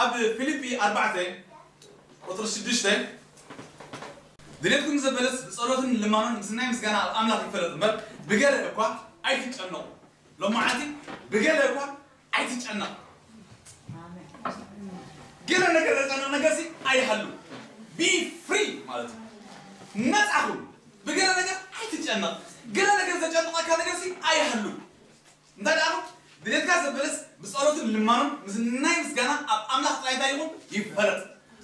ኣብ ፊልጲ ኣርባዕተ ቁፅሪ ሽዱሽተ፣ ድሌትኩም ዘበለስ ብጸሎትን ልማኖን ምስናይ ምስጋና ኣብ ኣምላኽ ይፈለጥ እምበር፣ ብገለ እኳ ኣይትጨነቑ። ሎማዓንቲ ብገለ እኳ ኣይትጨነቕ። ገለ ነገር ዘጨንቕ ነገር ሲ ኣይሃሉ። Be free ማለት እዩ። ነፃ ኩን። ብገለ ነገር ኣይትጨነቕ። ገለ ነገር ዘጨንቐካ ነገር ሲ ኣይሃሉ። እንታይ ደኣ ድሌትካ ዘበለስ ብጸሎትን ልማኖን ምስናይ ምስጋና ኣብ ኣምላኽ ጥራይ እንታይ ይኹን ይፈለጥ።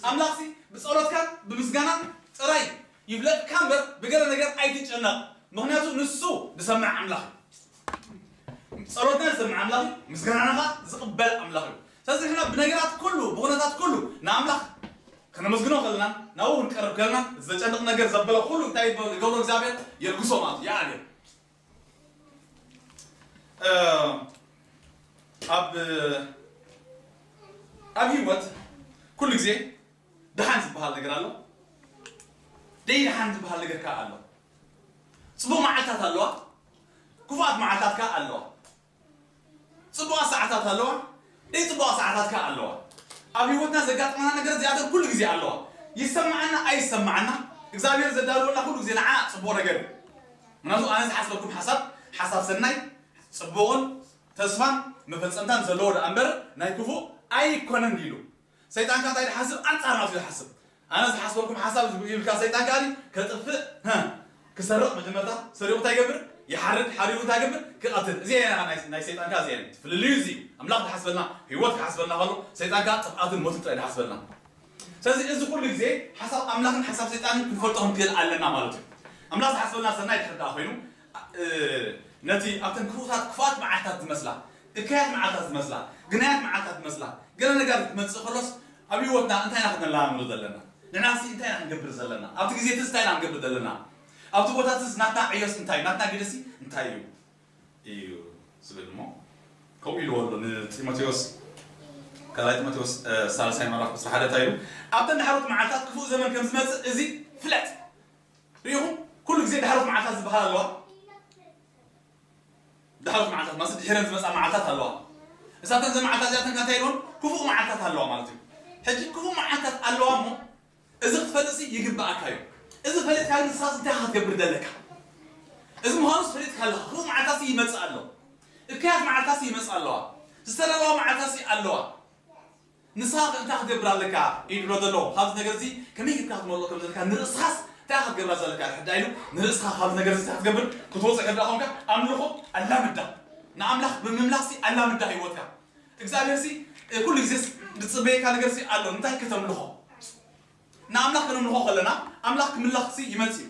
ኣምላኽ ሲ ብጸሎትካን ብምስጋናን ጥራይ ይፍለጥካ እምበር ብገለ ነገር ኣይትጨነቕ። ምኽንያቱ ንሱ ዝሰምዕ ኣምላኽ እዩ። ጸሎትና ዝሰምዕ ኣምላኽ እዩ። ምስጋናና ኸኣ ዝቕበል ኣምላኽ እዩ። ስለዚ ንሕና ብነገራት ኩሉ፣ ብኹነታት ኩሉ ንኣምላኽ ከነመስግኖ ከለና፣ ናብኡ ክንቀርብ ከለና፣ ዘጨንቕ ነገር ዘበለ ኩሉ እንታይ ይገብሮ እግዚኣብሔር? የልግሶ ማለት እዩ። ይኣልዮ። እ፣ ኣብ፣ ኣብ ህይወት ኩሉ ግዜ ደሓን ዝበሃል ነገር ኣሎ። ደይ ደሓን ዝበሃል ነገር ከኣ ኣሎ። ጽቡቕ መዓልታት ኣለዋ፣ ክፉኣት መዓልታት ከኣ ኣለዋ። ጽቡቓት ሰዓታት ኣለዋ፣ ደይ ጽቡቓት ሰዓታት ከኣ ኣለዋ። ኣብ ህይወትና ዘጋጥመና ነገር እዚኣተን ኩሉ ግዜ ኣለዋ። ይሰማዓና ኣይሰማዓና፣ እግዚኣብሔር ዘዳልወልና ኩሉ ግዜ ንዓ ጽቡቕ ነገር እዩ። ምክንያቱ ኣነ ዝሓስበልኩም ሓሳብ፣ ሓሳብ ሰናይ፣ ጽቡቕን ተስፋን መፈጸምታን ዘለዎ ደኣ እምበር ናይ ክፉእ ኣይኮነን ኢሉ። ሰይጣን ከኣ እንታይ ዝሓስብ? ኣንጻርና እዩ ዝሓስብ። ኣነ ዝሓስበልኩም ሓሳብ ይብልካ ሰይጣን ከኣ ከጥፍእ፣ ሀ፣ ክሰርቕ መጀመርታ ሰሪቑ እንታይ ይገብር? ይሓርድ፣ ሓሪዱ እንታይ ይገብር? ክቐትል። እዚ እያ ናይ፣ ናይ ሰይጣን ከኣ እዚ እያ። ፍልልዩ እዚ እዩ። ኣምላኽ ዝሓስበልና፣ ህይወት ክሓስበልና ከሎ፣ ሰይጣን ከኣ ጥፍኣትን ሞትን ጥራይ ዝሓስበልና። ስለዚ እዚ ኩሉ ግዜ ሓሳብ ኣምላኽን ሓሳብ ሰይጣንን ክንፈልጦ ክንክእል ኣለና ማለት እዩ። ኣምላኽ ዝሓስበልና ሰናይ ድሕር ደኣ ኮይኑ፣ እ፣ ነቲ ኣብተን ክፉታት፣ ክፉኣት መዓልታት ዝመስላ፣ እከያት መዓልታት ዝመስላ፣ ግናያት መዓልታት ዝመስላ፣ ገለ ነገር ክትመጽእ ከሎስ ኣብ ህይወትና እንታይ ኢና ክንለማመዶ ዘለና? ንሕናሲ እንታይ ኢና ክንገብር ዘለና? ኣብቲ ግዜ እቲ እንታይ ኢና ክንገብር ዘለና? ኣብቲ ቦታ እቲስ ናትና ዕዮስ እንታይ? ናትና ግደሲ እንታይ እዩ? እዩ ዝብል እሞ ከምኡ ኢልዎ ኣሎ ንጢሞቴዎስ፣ ካልኣይ ጢሞቴዎስ፣ እ፣ ሳልሳይ ምዕራፍ ቁጽሪ ሓደ እንታይ ኢሉ? ኣብተን ዳሕሮት መዓልታት ክፉእ ዘመን ከም ዝመጽእ እዚ ፍለጥ። ርኢኹም? ኩሉ ግዜ ዳሕሮት መዓልታት ዝበሃል ኣለዋ። ዳሕሮት መዓልታት ማለት ድሕረን ዝመጻ መዓልታት ኣለዋ። እሳተን ዘ መዓልታት እዚኣተን እንታይ ኢልዎን? ክፉእ መዓልታት ኣለዋ ማለት እዩ። ሕጂ ክፉእ መዓልታት ኣለዋ እሞ እዚ ክትፈልጥሲ ይግብኣካ እዩ። እዚ ፈሊጥካ ግን ንስኻስ እንታይ ኢኻ ክትገብር ዘለካ? እዚ ምዃኑስ ፈሊጥካ ኣለኻ። ክፉእ መዓልታሲ ይመጽእ ኣሎ። እከያት መዓልታሲ ይመጽእ ኣለዋ። ዝተዳለዋ መዓልታሲ ኣለዋ። ንስኻ ከ እንታይ ክትገብር ኣለካ? እዩ ዝብሎ ዘሎ። ካብዚ ነገር እዚ ከመይ ጌርካ ክትመልኦ ከም ዘለካ ንርእስኻስ እንታይ ኢኻ ክትገብራ ዘለካ? ሕዳ ኢሉ ንርእስኻ ካብዚ ነገር እዚ እንታይ ክትገብር ክትወጽእ ሕዳ ኾንካ ኣምልኾ ኣላምዳ። ንኣምላኽ ብምምላኽሲ ኣላምዳ ህይወትካ። እግዚኣብሔርሲ ኩሉ ግዜስ ዝጽበየካ ነገርሲ ኣሎ። እንታይ ከተምልኾ? ንኣምላኽ ከነምልኾ ከለና ኣምላኽ ክምላኽሲ ይመጽእ እዩ።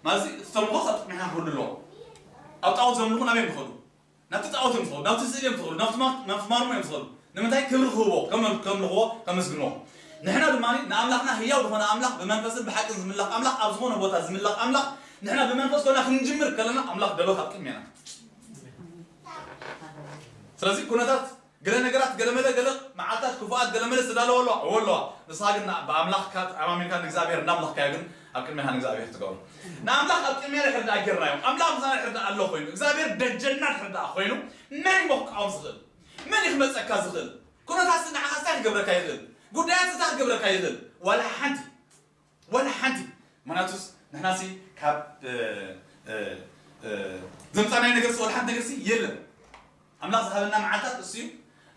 ማለት እቲ ተምልኾ ካብ ጥቕሚ ክህሉ ኣለዎ። ኣብ ጣዖት ዘምልኹ ናበይ እዮም ዝኸዱ? ናብቲ ጣዖት እዮም ዝኸዱ፣ ናብቲ ስእሊ እዮም ዝኸዱ፣ ናብቲ ማ-፣ ናብቲ ማርሞ እዮም ዝኸዱ። ንምንታይ? ክብሪ ክህብዎ፣ ከም-፣ ከምልኽዎ፣ ከመስግንዎ። ንሕና ድማ ንኣምላኽና ህያው ዝኾነ ኣምላኽ ብመንፈስን ብሓቅን ዝምላኽ ኣምላኽ ኣብ ዝኾነ ቦታ ዝምላኽ ኣምላኽ ንሕና ብመንፈስ ኮይና ክንጅምር ከለና ኣምላኽ ደሎ ካብ ቅድሜና። ስለዚ ኩነታት ገለ ነገራት ገለመለ ገለ መዓልታት ክፉኣት ገለመለ ዝተዳለወ ኣለዋ፣ እወ ኣለዋ። ንስኻ ግን ብኣምላኽካ ተኣማሚንካ ንእግዚኣብሔር እናምለኽካዮ ግን ኣብ ቅድሜኻ ንእግዚኣብሔር ትገብሮ። ንኣምላኽ ኣብ ቅድሜና ድሕር ደኣ ጌርናዮ፣ ኣምላኽ ምሳና ድሕር ደኣ ኣሎ ኮይኑ፣ እግዚኣብሔር ደጀና ድሕር ደኣ ኮይኑ፣ መን እሞ ክቃወም ዝኽእል? መን እዩ ክመጸካ ዝኽእል? ኩነታት ንዓኻ እንታይ ክገብረካ ይኽእል? ጉዳያት እንታይ ክገብረካ ይኽእል? ዋላ ሓንቲ። ዋላ ሓንቲ። ምኽንያቱስ ንሕናሲ ካብ፣ እ፣ እ፣ እ፣ ዘምጻናዮ ነገርሲ ዋላ ሓንቲ ነገርሲ የለን። ኣምላኽ ዝሃበና መዓልታት እሱ እዩ።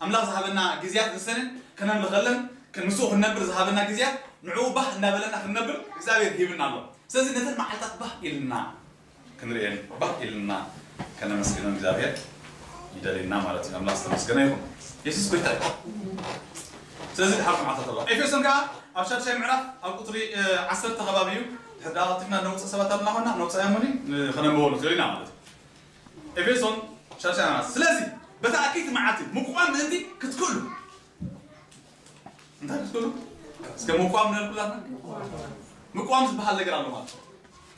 ኣምላኽ ዝሃበና ግዜያት ንሰንን ከነምልኸለን፣ ክ-፣ ምስኡ ክንነብር ዝሃበና ግዜያት ንዕኡ ባህ እንዳበለና ክንነብር እግዚኣብሔር ሂብና ኣሎ። ስለዚ ነተን መዓልታት ባህ ኢልና ክንርእየን፣ ባህ ኢልና ከነመስግኖን እግዚኣብሔር ይደልየና ማለት እዩ። ኣምላኽ ዝተመስገነ ይኹን። የሱስ ጎይታ እዩ። ስለዚ ድሓር መዓልታት ኣሎ። ኤፌሶን ከዓ ኣብ ሻድሻይ ምዕራፍ ኣብ ቁፅሪ፣ እ፣ ዓሰርተ ከባቢ እዩ። ድሕር ደኣ ቀልጢፍና ነውፅእ ሰባት ኣለና ኮይና፣ ነውፅኣ እሞ፣ እ፣ ከነንብቦ ንኽእል ኢና ማለት እዩ። ኤፌሶን ሻድሻይ ምዕራፍ። ስለዚ በታ ኣክይቲ መዓልቲ ምቋም ምእንቲ ክትክእሉ። እንታይ ክትክእሉ? እስከ ምቋም ንበል ኩላትና። ምቋም ዝበሃል ነገር ኣሎ ማለት እዩ።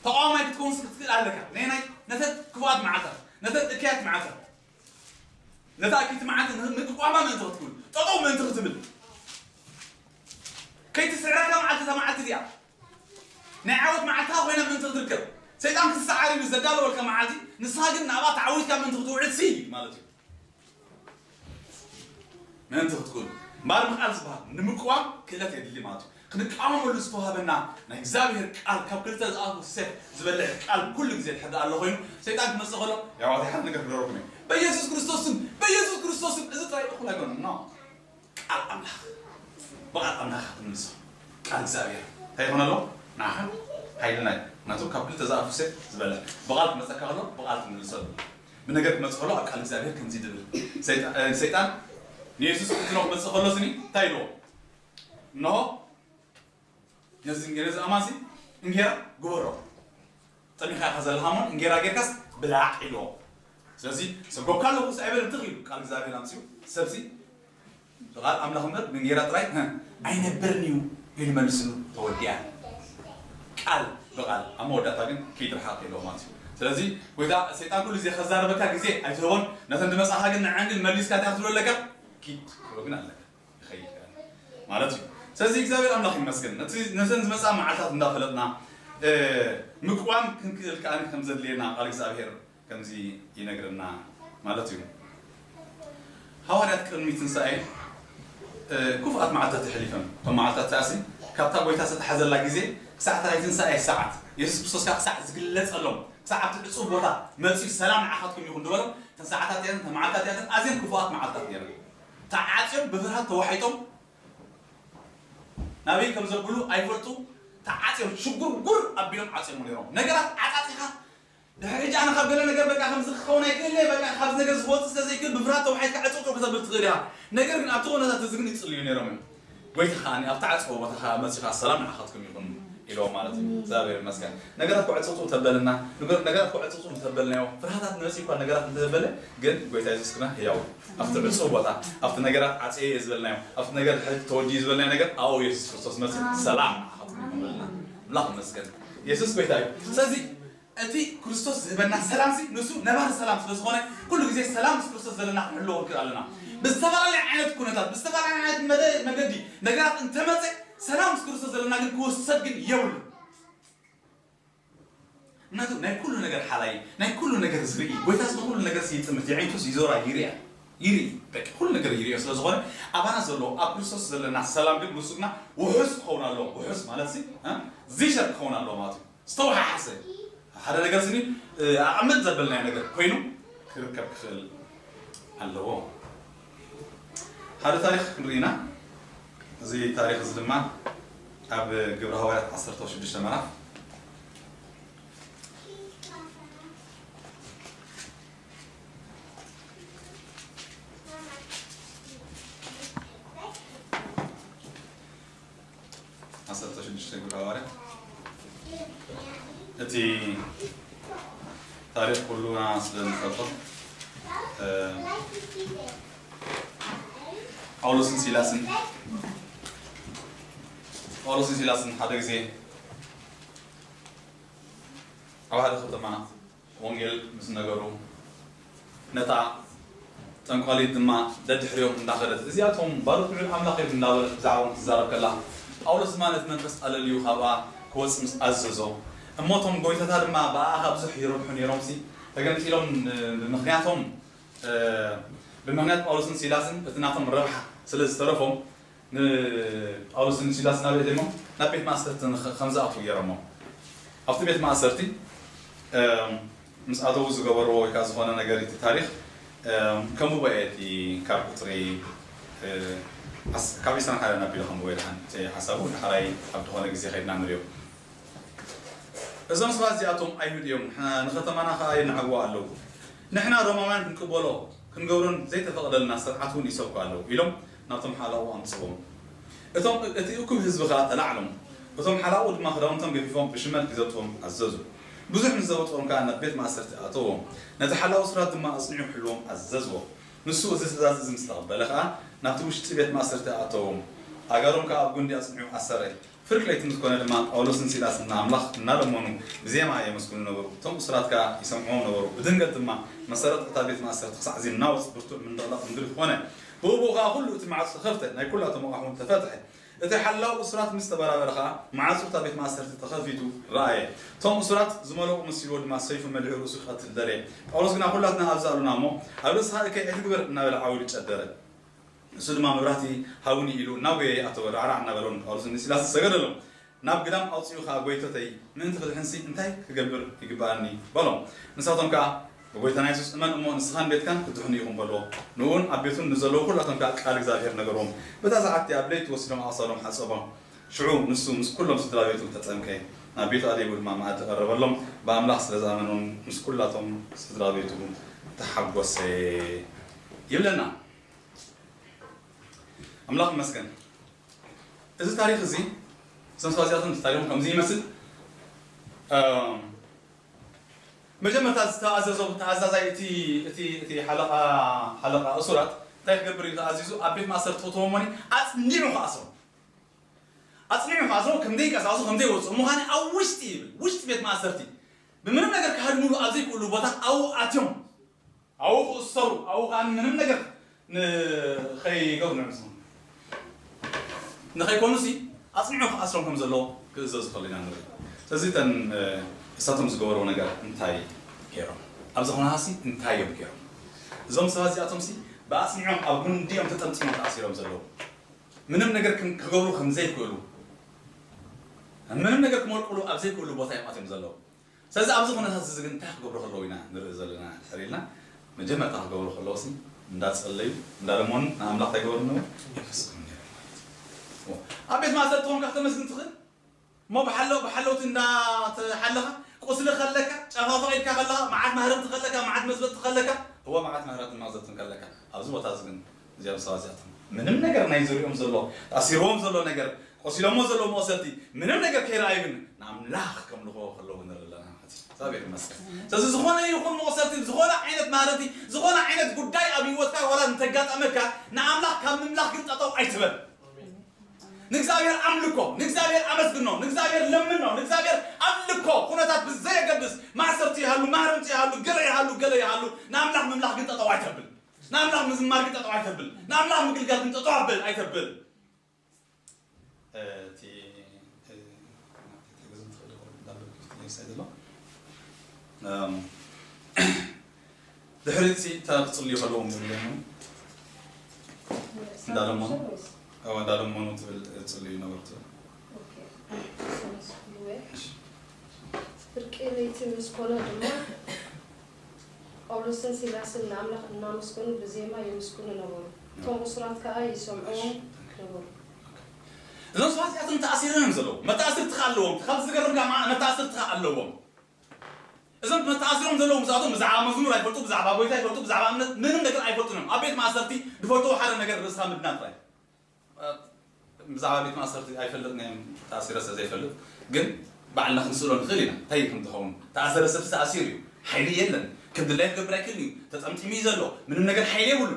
ተቃዋማይ ክትከውን ክትክእል ኣለካ። ናይ፣ ናይ፣ ነተን ክፉኣት መዓልታት፣ ነተን እከያት መዓልታት። ነታ ኣክይቲ መዓልቲ ን-፣ ምቋማ ምእንቲ ክትክእል። ጠጠው ምእንቲ ክትብል። ከይትስዕረካ መዓልቲ እታ መዓልቲ እዚኣ። ናይ ዓወት መዓልትኻ ኮይና ምእንቲ ክትርከብ። ሰይጣን ክትሰዓር ኢሉ ዘዳለወልካ መዓልቲ፣ ንስኻ ግን ናብኣ ተዓዊትካ ምእንቲ ክትውዕል ሲ ማለት እዩ። ምእንቲ ክትክእሉ። እምበኣር ምኽኣል ዝበሃል ንምቅዋም ክእለት የድሊ ማለት እዩ። ክንቃወመሉ ዝተዋህበና ናይ እግዚኣብሔር ቃል ካብ ክልተ ዝኣፉ ሴፍ ዝበልዕ ቃል ኩሉ ግዜ ድሕር ኣሎ ኮይኑ ሰይጣን ክመጽእ ከሎ ያዋት ሓደ ነገር ክደረኩም እዩ። በኢየሱስ ክርስቶስን በኢየሱስ ክርስቶስን እዚ ጥራይ እኹል ኣይኮነን። ኖ፣ ቃል ኣምላኽ ብቓል ኣምላኽ ክትምልሶ ቃል እግዚኣብሔር እንታይ ይኾን ኣሎ? ንዓኻ ሓይልና እዩ። ናቱ ካብ ክልተ ዝኣፉ ሴፍ ዝበልዕ ብቓል ክመጸካ ከሎ ብቓል ትምልሰሉ፣ ብነገር ክመጽእ ከሎ ኣብ ቃል እግዚኣብሔር ከምዚ ድብል ሰይጣን ንየሱስ ክትሎ ክመጽእ ከሎ ስኒ እንታይ ኢልዎ? እንሆ ነዚ ነዚ ኣማሲ እንጌራ ግበሮ፣ ጠሚኻ ኢኻ ዘለኻ እሞ እንጌራ ጌርካስ ብላዕ ኢልዎ። ስለዚ ሰጎካ ኣለኹ ስ ኣይበለን ትኽ ኢሉ ቃል እግዚኣብሔር ኣምፅኡ። ሰብሲ ብቓል ኣምላኽ እምበር ብእንጌራ ጥራይ ኣይነብርን እዩ ኢሉ መልስሉ። ተወዲኣ። ቃል ብቓል ኣብ መወዳእታ ግን ኪድ ርሓቕ ኢልዎ ማለት እዩ። ስለዚ ጎይታ ሰይጣን ኩሉ ግዜ ከዛረበካ ግዜ ኣይትህቦን። ነተን ዝመፃኻ ግን ንዐን ግን መሊስካ እንታይ ክትብሎ ኣለካ? ኪድ ክትብሎ ግን ኣለካ። ይኸይድ ማለት እዩ። ስለዚ እግዚኣብሔር ኣምላኽ ይመስገን ነቲ ነዘን ዝመፃ መዓልታት እንዳፈለጥና ምቅዋም ክንክእል ከኣ ከም ዘድልየና ቃል እግዚኣብሔር ከምዚ ይነግረና ማለት እዩ። ሃዋርያት ቅድሚ ትንሳኤ ክፉኣት መዓልታት ተሕሊፈም እቶም መዓልታት ተኣሲ ካብታ ጎይታ ዝተሓዘላ ግዜ ክሳዕ ተራይ ትንሳኤ ሰዓት የሱስ ክርስቶስ ከዓ ክሳዕ ዝግለጸሎም ክሳዕ ኣብቲ ዕፁብ ቦታ መፅዩ ሰላም ንዓኻትኩም ይኹን ዝበሎም እተን ሰዓታት እተን መዓልታት እተን ኣዝየን ክፉኣት መዓልታት ነይረን። ተዓፅዮም ብፍርሃት ተዋሒጦም ናበይ ከም ዘብሉ ኣይፈልጡ። ተዓፅዮም ሽጉርጉር ኣቢሎም ዓፅዮም ነይሮም። ነገራት ዓፃፂኻ ድሕሪ ሕጂ ኣነ ካብ ገለ ነገር በቃ ከምዚ ክኸውን ኣይክእለ በቃ ካብዚ ነገር ዝወፅእ ስለዘይክእል ብፍርሃት ተዋሒጥካ ዕፅውፅው ክተብል ትኽእል ኢኻ። ነገር ግን ኣብቲ ኩነታት እዚ ግን ይፅልዩ ነይሮም እዮም። ጎይታ ከኣ ኣብቲ ዓፅዎ ቦታ ከኣ መፂኻ ሰላም ንዓኻትኩም ይኹን ኢሎም ማለት እዩ። እግዚኣብሔር ይመስገን። ነገራት ክዕፅፁ ተበልና፣ ነገር- ነገራት ክዕፅፁ እንተበልናዮ፣ ፍርሃታት ንመፂ እኳ ነገራት እንተበለ፣ ግን ጎይታ የሱስ ግና ህያው ኣብቲ ዕፁ ቦታ፣ ኣብቲ ነገራት ዓፅየ እየ ዝበልናዮ፣ ኣብቲ ነገር ድሕሪ ተወዲኡ ዝበልናዮ ነገር ኣብኡ የሱስ ክርስቶስ መፂ ሰላም ንዓኻትኩም ይኹን በልና። ኣምላኽ ይመስገን። የሱስ ጎይታ እዩ። ስለዚ እቲ ክርስቶስ ዝህበና ሰላም ሲ ንሱ ነባሪ ሰላም ስለ ዝኾነ ኩሉ ግዜ ሰላም ምስ ክርስቶስ ዘለና ክንሕልዎ ክንክእል ኣለና። ብዝተፈላለየ ዓይነት ኩነታት ብዝተፈላለየ ዓይነት መደ- መገዲ ነገራት እንተመፀ ሰላም ምስ ክርስቶስ ዘለና ግን ክውሰድ ግን የብሉ። ምክንያቱ ናይ ኩሉ ነገር ሓላይ ናይ ኩሉ ነገር ዝርኢ ጎይታ ስለ ኩሉ ነገር ይጥምት የዒንቱስ ይዞራ ይርያ ይርኢ በቃ ኩሉ ነገር ይርዮ ስለ ዝኾነ ኣባና ዘሎ ኣብ ክርስቶስ ዘለና ሰላም ግን ንሱ ግና ውሑስ ክኸውን ኣለዎ። ውሑስ ማለት ሲ እ? ዝሸር ክኸውን ኣለዎ ማለት እዩ። ዝተወሓሓሰ ሓደ ነገር ስኒ ኣቐምጥ ዘበልናዮ ነገር ኮይኑ ክርከብ ክኽእል ኣለዎ። ሓደ ታሪክ ክንርኢ ኢና። እዚ ታሪክ እዚ ድማ ኣብ ግብረ ሃዋርያት ዓሰርተ ሽዱሽተ ምዕራፍ ዓሰርተ ሽዱሽተ ግብረ ሃዋርያት እቲ ታሪክ ኩሉና ስለ ንፈልጦ እ፣ ጳውሎስን ሲላስን ጳውሎስን ሲላስን ሓደ ግዜ ኣብ ሓደ ከተማ ወንጌል ምስ ነገሩ ነታ ጠንቋሊት ድማ ደድሕሪኦም እንዳኸደት እዚኣቶም ባሮት ልዑል ኣምላኽ እዮም እንዳበለት ብዛዕባኦም ትዛረብ ከላ ጳውሎስ ድማ ነቲ መንፈስ ኣለልዩ ካብኣ ክወፅእ ምስ ኣዘዞ እሞ እቶም ጎይታታ ድማ ብኣኣ ካብ ብዙሕ ይረብሑ ነይሮምሲ ተገምጢሎም ብምኽንያቶም ብምኽንያት ጳውሎስን ሲላስን እቲ ናቶም ረብሓ ስለ ዝተረፎም ንጳውሎስን ሲላስን ኣበይ ደሞ ናብ ቤት ማእሰርቲ ከም ዝኣትዉ ገይሮሞ ኣብቲ ቤት ማእሰርቲ ምስ ኣተዉ ዝገበርዎ ወይ ከዓ ዝኾነ ነገር እቲ ታሪክ ከምኡ በየ እቲ ካብ ቁፅሪ ካብ ዒስራን ሓደን ኣቢሉ ከምኡ በየ ሓሳቡ ድሕራይ ኣብ ዝኾነ ግዜ ከይድና ንሪኦ እዞም ሰባት እዚኣቶም ኣይሁድ እዮም ንኸተማና ከዓ የናዕግዋ ኣለዉ ንሕና ሮማውያን ክንቅበሎ ክንገብሮን ዘይተፈቕደልና ስርዓት እውን ይሰብኩ ኣለዉ ኢሎም ናብቶም ሓላቑ ኣምፅዎም እቶም እቲ እኩብ ህዝቢ ከዓ ተላዕሎም እቶም ሓላቑ ድማ ክዳውንቶም ገፊፎም ብሽመል ክዘብጥዎም ኣዘዙ ብዙሕ ምስ ዘበጥዎም ከዓ ናብ ቤት ማእሰርቲ ኣተዎም ነቲ ሓላቑ ስራት ድማ ኣፅኒዑ ክሕልዎም ኣዘዝዎ ንሱ እዚ ትእዛዝ እዚ ምስ ተቐበለ ከዓ ናብቲ ውሽጢ ቤት ማእሰርቲ ኣተዎም ኣጋሮም ከዓ ኣብ ጉንዲ ኣፅኒዑ ኣሰረ ፍርቂ ለይቲ ምስ ኮነ ድማ ጳውሎስን ሲላስን ንኣምላኽ እናለመኑ ብዜማ የመስግኑ ነበሩ። እቶም እሱራት ከኣ ይሰምዕዎም ነበሩ። ብድንገት ድማ መሰረት እታ ቤት ማእሰርቲ ክሳዕ ዝናወጽ ብርቱዕ ምንድቕዳቕ ምድሪ ኮነ። ብእኡ ብኡ ኸኣ ኵሉ እቲ ማዕጾ ተኸፍተ፣ ናይ ኵላቶም ኣቕሑ እውን ተፈትሐ። እቲ ሓላው እሱራት ምስ ተበራበረ ኸኣ፣ ማዕጾ እታ ቤት ማእሰርቲ ተኸፊቱ ረኣየ። እቶም እሱራት ዝመለቑ መሲልዎ ድማ ሰይፉ መሊሑ ርእሱ ክቐትል ደለየ። ጳውሎስ ግና፣ ኵላትና ኣብዚ ኣሎና እሞ፣ ኣብ ርእስኻ እከይ ኣይትግበር፣ እናበለ ዓው ኢሉ ጨደረ። ንሱ ድማ መብራህቲ ሃቡኒ ኢሉ እናጎየየ ኣተወ። ራዕራዕ እናበለ እውን ጳውሎስን ሲላስን ሰገደሎም። ናብ ግዳም ኣውፅኡ ኸዓ ጎይቶተይ ምእንቲ ክድሕንሲ እንታይ ክገብር ይግብኣኒ? በሎም። ንሳቶም ከዓ ብጎይታና የሱስ እመን እሞ ንስኻን ቤትካን ክትድሕኑ ኢኹም በልዎ። ንኡን ኣብ ቤቱን ንዘለዉ ኩላቶም ከዓ ቃል እግዚኣብሔር ነገርዎም። በታ ሰዓት እቲኣ ብለይቲ ወሲዶም ኣእሳዶም ሓፀቦም። ሽዑ ንሱ ምስ ኩሎም ስድራ ቤቱ ተጸምቀ፣ ናብ ቤቱ ኣድሂቡ ድማ መኣዲ ቀረበሎም። ብኣምላኽ ስለ ዝኣመኑን ምስ ኩላቶም ስድራ ቤቱ ተሓጎሰ ይብለና። ኣምላኽ ይመስገን። እዚ ታሪኽ እዚ፣ እዞም ሰባት እዚኣቶም ታሪኾም ከምዚ ይመስል። መጀመርታ ዝተኣዘዞ ተኣዛዛይ እቲ እቲ እቲ ሓለቓ ሓለቓ እሱራት እንታይ ክገብር እዩ ተኣዚዙ? ኣብ ቤት ማእሰርቲ ክእትዎም እሞኒ ኣጽኒዑ ክኣስሮም ኣጽኒዑ ክኣስሮም ከም ዘይንቀሳቐሱ ከም ዘይወፅኡ ምዃኑ ኣብ ውሽጢ ይብል ውሽጢ ቤት ማእሰርቲ ብምንም ነገር ክሃድሙሉ ኣብ ዘይክእሉ ቦታ ኣብኡ ኣትዮም ኣብኡ ክእሰሩ ኣብኡ ከዓ ምንም ነገር ንኸይገብሩ ንዕዝም ንኸይኮኑሲ ኣፅኒዑ ክኣስሮም ከም ዘለዎ ክእዘዝ ከሎ ኢና ንርኢ። ስለዚ እተን እሳቶም ዝገበርዎ ነገር እንታይ ገይሮም? ኣብዚ ኩነታሲ እንታይ እዮም ገይሮም? እዞም ሰባት እዚኣቶምሲ ብኣፅኒዖም ኣብ ጉንዲ እዮም ተጠምጢሞም ተኣሲሮም ዘለዉ። ምንም ነገር ክም- ክገብሩ ከም ዘይክእሉ ምንም ነገር ክመልቁሉ ኣብ ዘይክእሉ ቦታ እዮም ኣትዮም ዘለዉ። ስለዚ ኣብዚ ኩነታት እዚ ግን እንታይ ክገብሩ ከለዉ ኢና ንርኢ ዘለና ድሕር ኢልና መጀመርታ ክገብሩ ከለዉ ሲ እንዳፀለዩ እንዳለመኑ ንኣምላኽ እንታይ ገበሩ ነበሩ? የመስግኑ ነይሮም ማለት እዩ። ኣብ ቤት ማእሰርቲ ትኾንካ ክተመስግን ትኽእል እሞ ብሓለው ብሓለውቲ እንዳተሓለኻ ቁስሊ ከለካ ጨፋፋ ኢልካ ከለኻ መዓት ማህረምቲ ከለካ መዓት መዝበጥቲ ከለካ እወ መዓት ማህረምቲ መዝበጥቲ ከለካ ኣብዚ ቦታ እዚ ግን እዚኦም ሰባት እዚኣቶም ምንም ነገር ናይ ዝሪኦም ዘሎ ተኣሲርዎም ዘሎ ነገር ቆሲሎሞ ዘለዉ መወሰድቲ ምንም ነገር ከይረኣዩ ግን ንኣምላኽ ከምልኽዎ ከለዉ ንርኢ ኣለና ማለት እዩ። እግዚኣብሔር ይመስገን። ስለዚ ዝኾነ ይኹን መወሰድቲ ዝኾነ ዓይነት ማህረምቲ ዝኾነ ዓይነት ጉዳይ ኣብ ህይወትካ ዋላ እንተጋጠመካ ንኣምላኽ ካብ ምምላኽ ግን ጠጠው ኣይትበል። ንእግዚኣብሔር ኣምልኮ፣ ንእግዚኣብሔር ኣመስግኖ፣ ንእግዚኣብሔር ለምኖ፣ ንእግዚኣብሔር ኣምልኮ። ኩነታት ብዘየገድስ ማእሰርቲ ይሃሉ፣ ማህረምቲ ይሃሉ፣ ገለ ይሃሉ፣ ገለ ይሃሉ፣ ንኣምላኽ ምምላኽ ግን ጠጠው ኣይተብል። ንኣምላኽ ምዝማር ግን ጠጠው ኣይተብል። ንኣምላኽ ምግልጋል ግን ጠጠው ኣብል ኣይተብል። እቲ ክትሕግዝ ትኽእል እንዳበልኩ ክፍትነይ ክሳይ ዘሎ ድሕሪት ሲ እታ ክፅልዩ ከለዎም ዝብለኒ እንዳለመኑ እንዳለመኑ ትብል ፅልዩ ነበርቱ። ፍርቂ ለይቲ ምስ ኮነ ድማ ጳውሎስን ሲላስን ንኣምላኽ እናመስገኑ ብዜማ የመስግኑ ነበሩ። እቶም እሱራት ከኣ ይሰምዕዎም ነበሩ። እዞም ሰባት እዚኣቶም ተኣሲሮም እዮም ዘለዉ። መተኣስርቲ ከ ኣለዎም። ካብ ዝገርም ከኣ መተኣስርቲ ከ ኣለዎም። እዞም መተኣሲሮም ዘለዉ ምስኣቶም ብዛዕባ መዝሙር ኣይፈልጡ፣ ብዛዕባ ጎይታ ኣይፈልጡ፣ ብዛዕባ እምነት ምንም ነገር ኣይፈልጡን እዮም። ኣብ ቤት ማእሰርቲ ዝፈልጥዎ ሓደ ነገር ርእስኻ ምድና ጥራይ። ብዛዕባ ቤት ማእሰርቲ ኣይፈልጥን እዮም ተኣሲረ ስለ ዘይፈልጥ ግን ባዕልና ክንስእሎ ንኽእል ኢና እንታይ ከም ዝኸውን ተኣሰረ ሰብ ተኣሲሩ እዩ ሓይሊ የለን ክንድላይ ክገብር ኣይክእል እዩ ተጠምጢሙ እዩ ዘሎ ምንም ነገር ሓይሊ የብሉን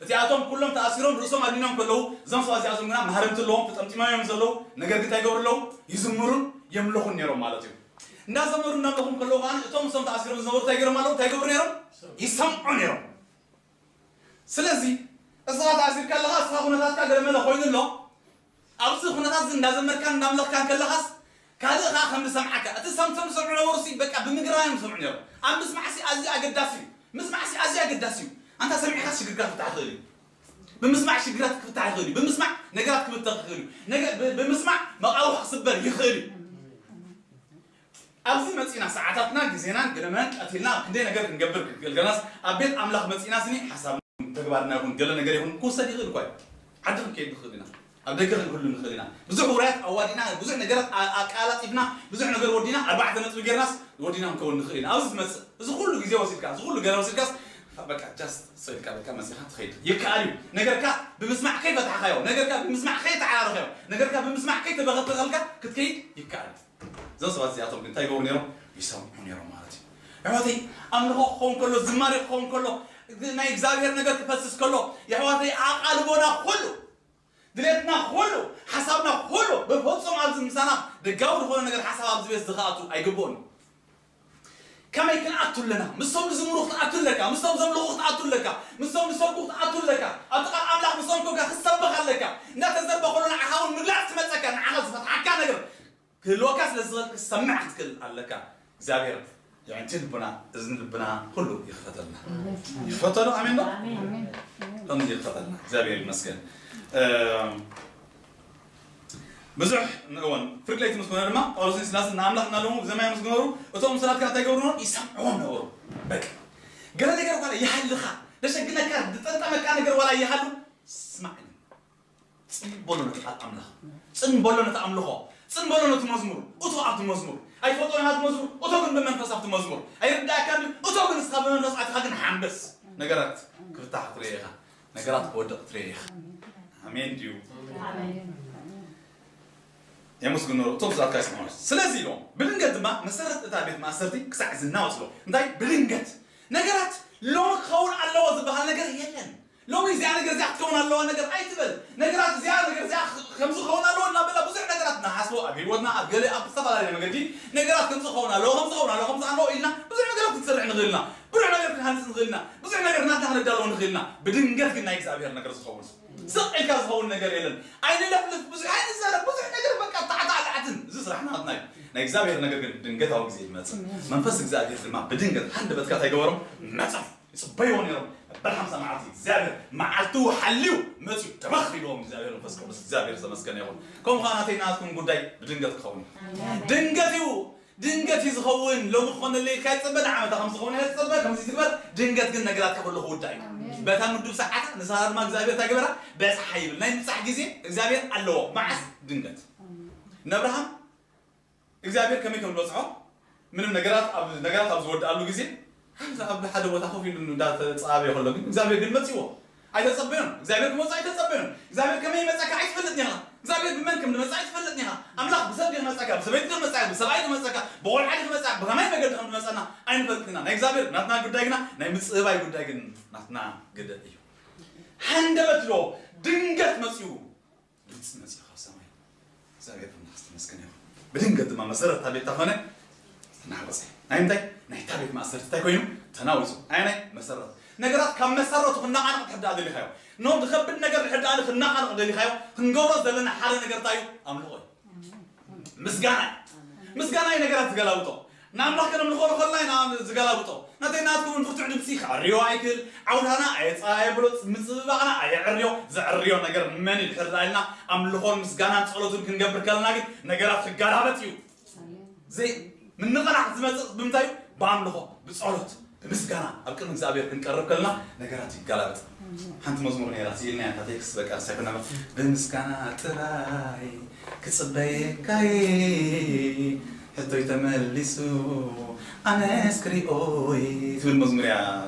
እቲኣቶም ኩሎም ተኣሲሮም ርእሶም ኣድኒኖም ከለዉ እዞም ሰባት እዚኣቶም ግና ማህረምቲ ኣለዎም ተጠምጢሞም እዮም ዘለዉ ነገር ግን እንታይ ይገብሩ ኣለዉ ይዝምሩን የምልኹን ነይሮም ማለት እዩ እንዳዘመሩ እናምለኹም ከለዉ ከዓ እቶም እሶም ተኣሲሮም ዝነበሩ እንታይ ገይሮም ኣለዉ እንታይ ይገብሩ ነይሮም ይሰምዑ ነይሮም ስለዚ እስኻ ተኣሲርካ ኣለኻ፣ እስኻ ኩነታትካ ገለመለ ኮይኑ ኣሎ። ኣብዚ ኩነታት እዚ እንዳዘመርካን እንዳምለኽካን ከለኻስ ካልእ ኸዓ ከም ዝሰምዓካ እቲ ሰምቶም ዝሰምዑ ነበሩ ሲ በቃ ብምግራም እዮም ዝሰምዑ ነይሮም። ኣብ ምስማዕ ሲ ኣዝዩ ኣገዳሲ እዩ። ምስማዕ ሲ ኣዝዩ ኣገዳሲ እዩ። ኣንታ ሰሚዕካ ሽግርካ ክፍታሕ ይኽእል እዩ። ብምስማዕ ሽግራት ክፍታሕ ይኽእል እዩ። ብምስማዕ ነገራት ክብተኽ ይኽእል እዩ። ነገ ብ- ብምስማዕ መቓውሕ ክስበር ይኽእል እዩ። ኣብዚ መጺና ሰዓታትና ግዜናን ገለመን ቀቲልና ኣብ ክንደይ ነገር ክንገብር ክንክእል ገናስ ኣብ ቤት ኣምላኽ መጺና ስኒ ሓሳብ ተግባርና ይኹን ገለ ነገር ይኹን ክውሰድ ይኽእል እኳ እዩ ዓዲ ክንከይድ ንኽእል ኢና ኣብ ደገ ክንህሉ ንኽእል ኢና ብዙሕ ውራያት ኣዋዲና ብዙሕ ነገራት ኣቃላጢፍና ብዙሕ ነገር ወዲና ኣርባዕተ ነጥቢ ጌርናስ ወዲና ክንከውን ንኽእል ኢና ኣብዚ ዝመጽእ እዚ ኩሉ ግዜ ወሲድካ እዚ ኩሉ ገለ ወሲድካስ በቃ ጃስት ሰልካ በቃ መጺኻ ትኸይድ ይከኣል እዩ ነገርካ ብምስማዕ ከይፈታሕካዮ ነገርካ ብምስማዕ ከይተዓራረኻዮ ነገርካ ብምስማዕ ከይተበኸተኸልካ ክትከይድ ይከኣል እዩ እዞም ሰባት እዚኣቶም ግን እንታይ ይገብሩ ነይሮም? ይሰምዑ ነይሮም ማለት እዩ። ኣሕዋተይ ኣምልኾ ክኸውን ከሎ፣ ዝማሬ ክኸውን ከሎ፣ ናይ እግዚኣብሔር ነገር ክፈስስ ከሎ፣ የሕዋተይ ኣቓልቦና ኩሉ፣ ድሌትና ኩሉ፣ ሓሳብና ኩሉ ብፍጹም ኣብዚ ምሳና ደጋዊ ዝኾነ ነገር ሓሳብ ኣብዚ ቤት ዝኸኣቱ ኣይግብኦን እዩ። ከመይ ክንኣቱ ኣለና? ምስቶም ዝዝምሩ ክትኣቱ ኣለካ፣ ምስቶም ዘምልኹ ክትኣቱ ኣለካ፣ ምስቶም ዝሰብኩ ክትኣቱ ኣለካ፣ ኣብቲ ቃል ኣምላኽ ምስቶም ኮንካ ክትሰብኽ ኣለካ። እንዳተዘርበ ከሎ ንዓኻ እውን ምግላጽ ትመጸካ፣ ንዓኻ ዝፈትሓካ ነገር ክህልወካ ስለ ዝኽእል ክትሰምዕ ክትክእል ኣለካ እግዚኣብሔር የዕንቲ ልብና እዝኒ ልብና ኩሉ ይኽፈተልና ይኽፈተሉ ኣሜን ዶ ከምዚ ይኸተልና እግዚኣብሔር ይመስገን። ብዙሕ ንእወን ፍርድ ለይቲ ምስ ኮነ ድማ ጳውሎስን ሲላስን ንኣምላኽ እናለሙ ብዘማይ ምስ ገበሩ፣ እቶም ሰራትካ እንታይ ገብሩ ነበሩ? ይሰምዕዎም ነበሩ። በቃ ገለ ነገር ዋላ ይሃልኻ፣ ደሸግነካ፣ ዝጠንጠመካ ነገር ዋላ ይሃሉ፣ ስማዕኒ። ጽን በሎ ነቲ ቃል ኣምላኽ፣ ጽን በሎ ነቲ ኣምልኾ፣ ጽን በሎ ነቲ መዝሙር። እቶ ኣብቲ መዝሙር ኣይፈልጦን፣ ኣብቲ መዝሙር እቶ ግን ብመንፈስ ኣብቲ መዝሙር ኣይርዳእካን፣ እቶ ግን እስኻ ብመንፈስ ኣትኻ ግን ሓንበስ። ነገራት ክፍታሕ ክትርኢ ኢኻ። ነገራት ክወድቕ ትርኢ ኢኻ። ኣሜን ድዩ? የመስግኖ እቶም ስራትካ ይስምዑ። ስለዚ ኢሎም ብድንገት ድማ መሰረት እታ ቤት ማእሰርቲ ክሳዕ ዝናወጽ ኢሎም። እንታይ ብድንገት? ነገራት ሎሚ ክኸውን ኣለዎ ዝበሃል ነገር የለን። ሎሚ እዚኣ ነገር እዚኣ ክትከውን ኣለዋ ነገር ኣይትበል። ነገራት እዚኣ ነገር እዚኣ ከምዚ ክኸውን ኣለዎ እናበላ ብዙሕ ነገራት ንሓስቦ ኣብ ህይወትና ኣብ ገለ ኣብ ዝተፈላለየ መገዲ ነገራት ከምዚ ክኸውን ኣለዎ ከምዚ ክኸውን ኣለዎ ከምዚ ኣለዎ ኢልና ብዙሕ ነገራት ክንሰርሕ ንኽእል ኢና። ብዙሕ ነገር ክንሃንጽ ንኽእል ኢና። ብዙሕ ነገር ናትና ክነዳልዎ ንኽእል ኢና። ብድንገት ግን ናይ እግዚኣብሔር ነገር ዝኸውን ስቕ ኢልካ ዝኸውን ነገር የለን። ኣይንለፍልፍ፣ ብዙሕ ኣይንዛረብ፣ ብዙሕ ነገር በቃ ታዕታዕታዕትን። እዚ ስራሕ ናትና እዩ። ናይ እግዚኣብሔር ነገር ግን ድንገታዊ ግዜ ይመጽእ። መንፈስ እግዚኣብሔር ድማ ብድንገት ሃንደበትካ እንታይ ገበሮም? መጾም። ይጽበይዎ ነይሮም። መበል ሓምሳ መዓልቲ እግዚኣብሔር መዓልቱ ሓልዩ መጺኡ ተበኽ ኢልዎም እግዚኣብሔር መንፈስ ቅዱስ። እግዚኣብሔር ዝተመስገነ ይኹን። ከምኡ ኸዓ ናተይ ናትኩም ጉዳይ ብድንገት ክኸውን እዩ። ድንገት እዩ። ድንገት እዩ ዝኸውን። ሎሚ ክኾነለይ ኢልካ ይጸበ፣ ንዓመታ ከም ዝኸውን እየ ዝጸበ፣ ከምዚ ትግበር። ድንገት ግን ነገራት ከበሎ ክውዳእ እዩ። በታ ምዱብ ሰዓት ንስኻ ድማ እግዚኣብሔር እንታይ ገበራ? በጽሓ ይብል። ናይ ምብጻሕ ግዜ እግዚኣብሔር ኣለዎ። መዓስ? ድንገት። ነብርሃም እግዚኣብሔር ከመይ ከም ዝበጽሖ ምንም ነገራት ኣብ ነገራት ኣብ ዝወድኣሉ ግዜ ኣብ ሓደ ቦታ ኮፍ ኢሉ እንዳተጻበየ ከሎ ግን እግዚኣብሔር ግን መጺዎ። ኣይተጸበዮን። እግዚኣብሔር ክመጽእ ኣይተጸበዮን። እግዚኣብሔር ከመይ ይመጸካ ኣይትፈልጥን ኢኻ። እግዚኣብሔር ብመን ከም ዝመጽእ ኣይትፈልጥን ኢኻ። ኣምላኽ ብሰብ ድዩ ክመጸካ? ብሰበይቲ ድዩ ክመጸካ? ብሰብኣይ ድዩ ክመጸካ? ብቆልዓ ድዩ ክመጸካ? ብኸመይ መገዲ ከም ዝመጸና ኣይንፈልጥን ኢና። ናይ እግዚኣብሔር ናትና ጉዳይ ግና ናይ ምጽባይ ጉዳይ ግን ናትና ግደ እዩ። ሃንደበት ዶ ድንገት መጺኡ ግልጽ መጺኡ ካብ ሰማይ እግዚኣብሔር ኣምላኽ ዝተመስገነ ይኹን። ብድንገት ድማ መሰረት እታ ቤት ተኾነ ተናወጸ። ናይ እንታይ? ናይ እታ ቤት ማእሰርቲ እንታይ ኮይኑ? ተናዊጹ። ኣይ ናይ መሰረት። ነገራት ካብ መሰረቱ ክነቓነቕ ትሕዳእ ደሊኻዮ። ኖ ዝኸብድ ነገር ትሕዳእ ክነቓነቕ ደሊኻዮ። ክንገብሮ ዘለና ሓደ ነገር እንታይ እዩ? ኣምልኾ እዩ። ምስጋና እዩ። ምስጋና እዩ ነገራት ዝገላብጦ። ንኣምላኽ ከነምልኾ ከለና ኢና ዝገላብጦ። ናተይ ናትኩም እውን ብርቱዕ ድምፂ ከዕርዮ ኣይክእል። ዓውዳና ኣየፃ የብሎ፣ ምፅብባቕና ኣየዕርዮ። ዘዕርዮ ነገር መን እዩ ድሕር ኢልና ኣምልኾን ምስጋናን ጸሎትን ክንገብር ከለና ግን ነገራት ክጋላበጥ እዩ። ዘይ ምንቕናዕ ዝመጽእ ብምንታይ እዩ? ብኣምልኾ፣ ብጸሎት፣ ብምስጋና ኣብ ቅድሚ እግዚኣብሔር ክንቀርብ ከለና ነገራት ይጋላበጥ። ሓንቲ መዝሙር ነይራ ስኢልና እያ፣ እታ ቴክስት በቃ ሳይኮና። ብምስጋና ጥራይ ክጽበየካይ ሕቶይ ተመሊሱ ኣነስ ክሪኦይ ትብል መዝሙር እያ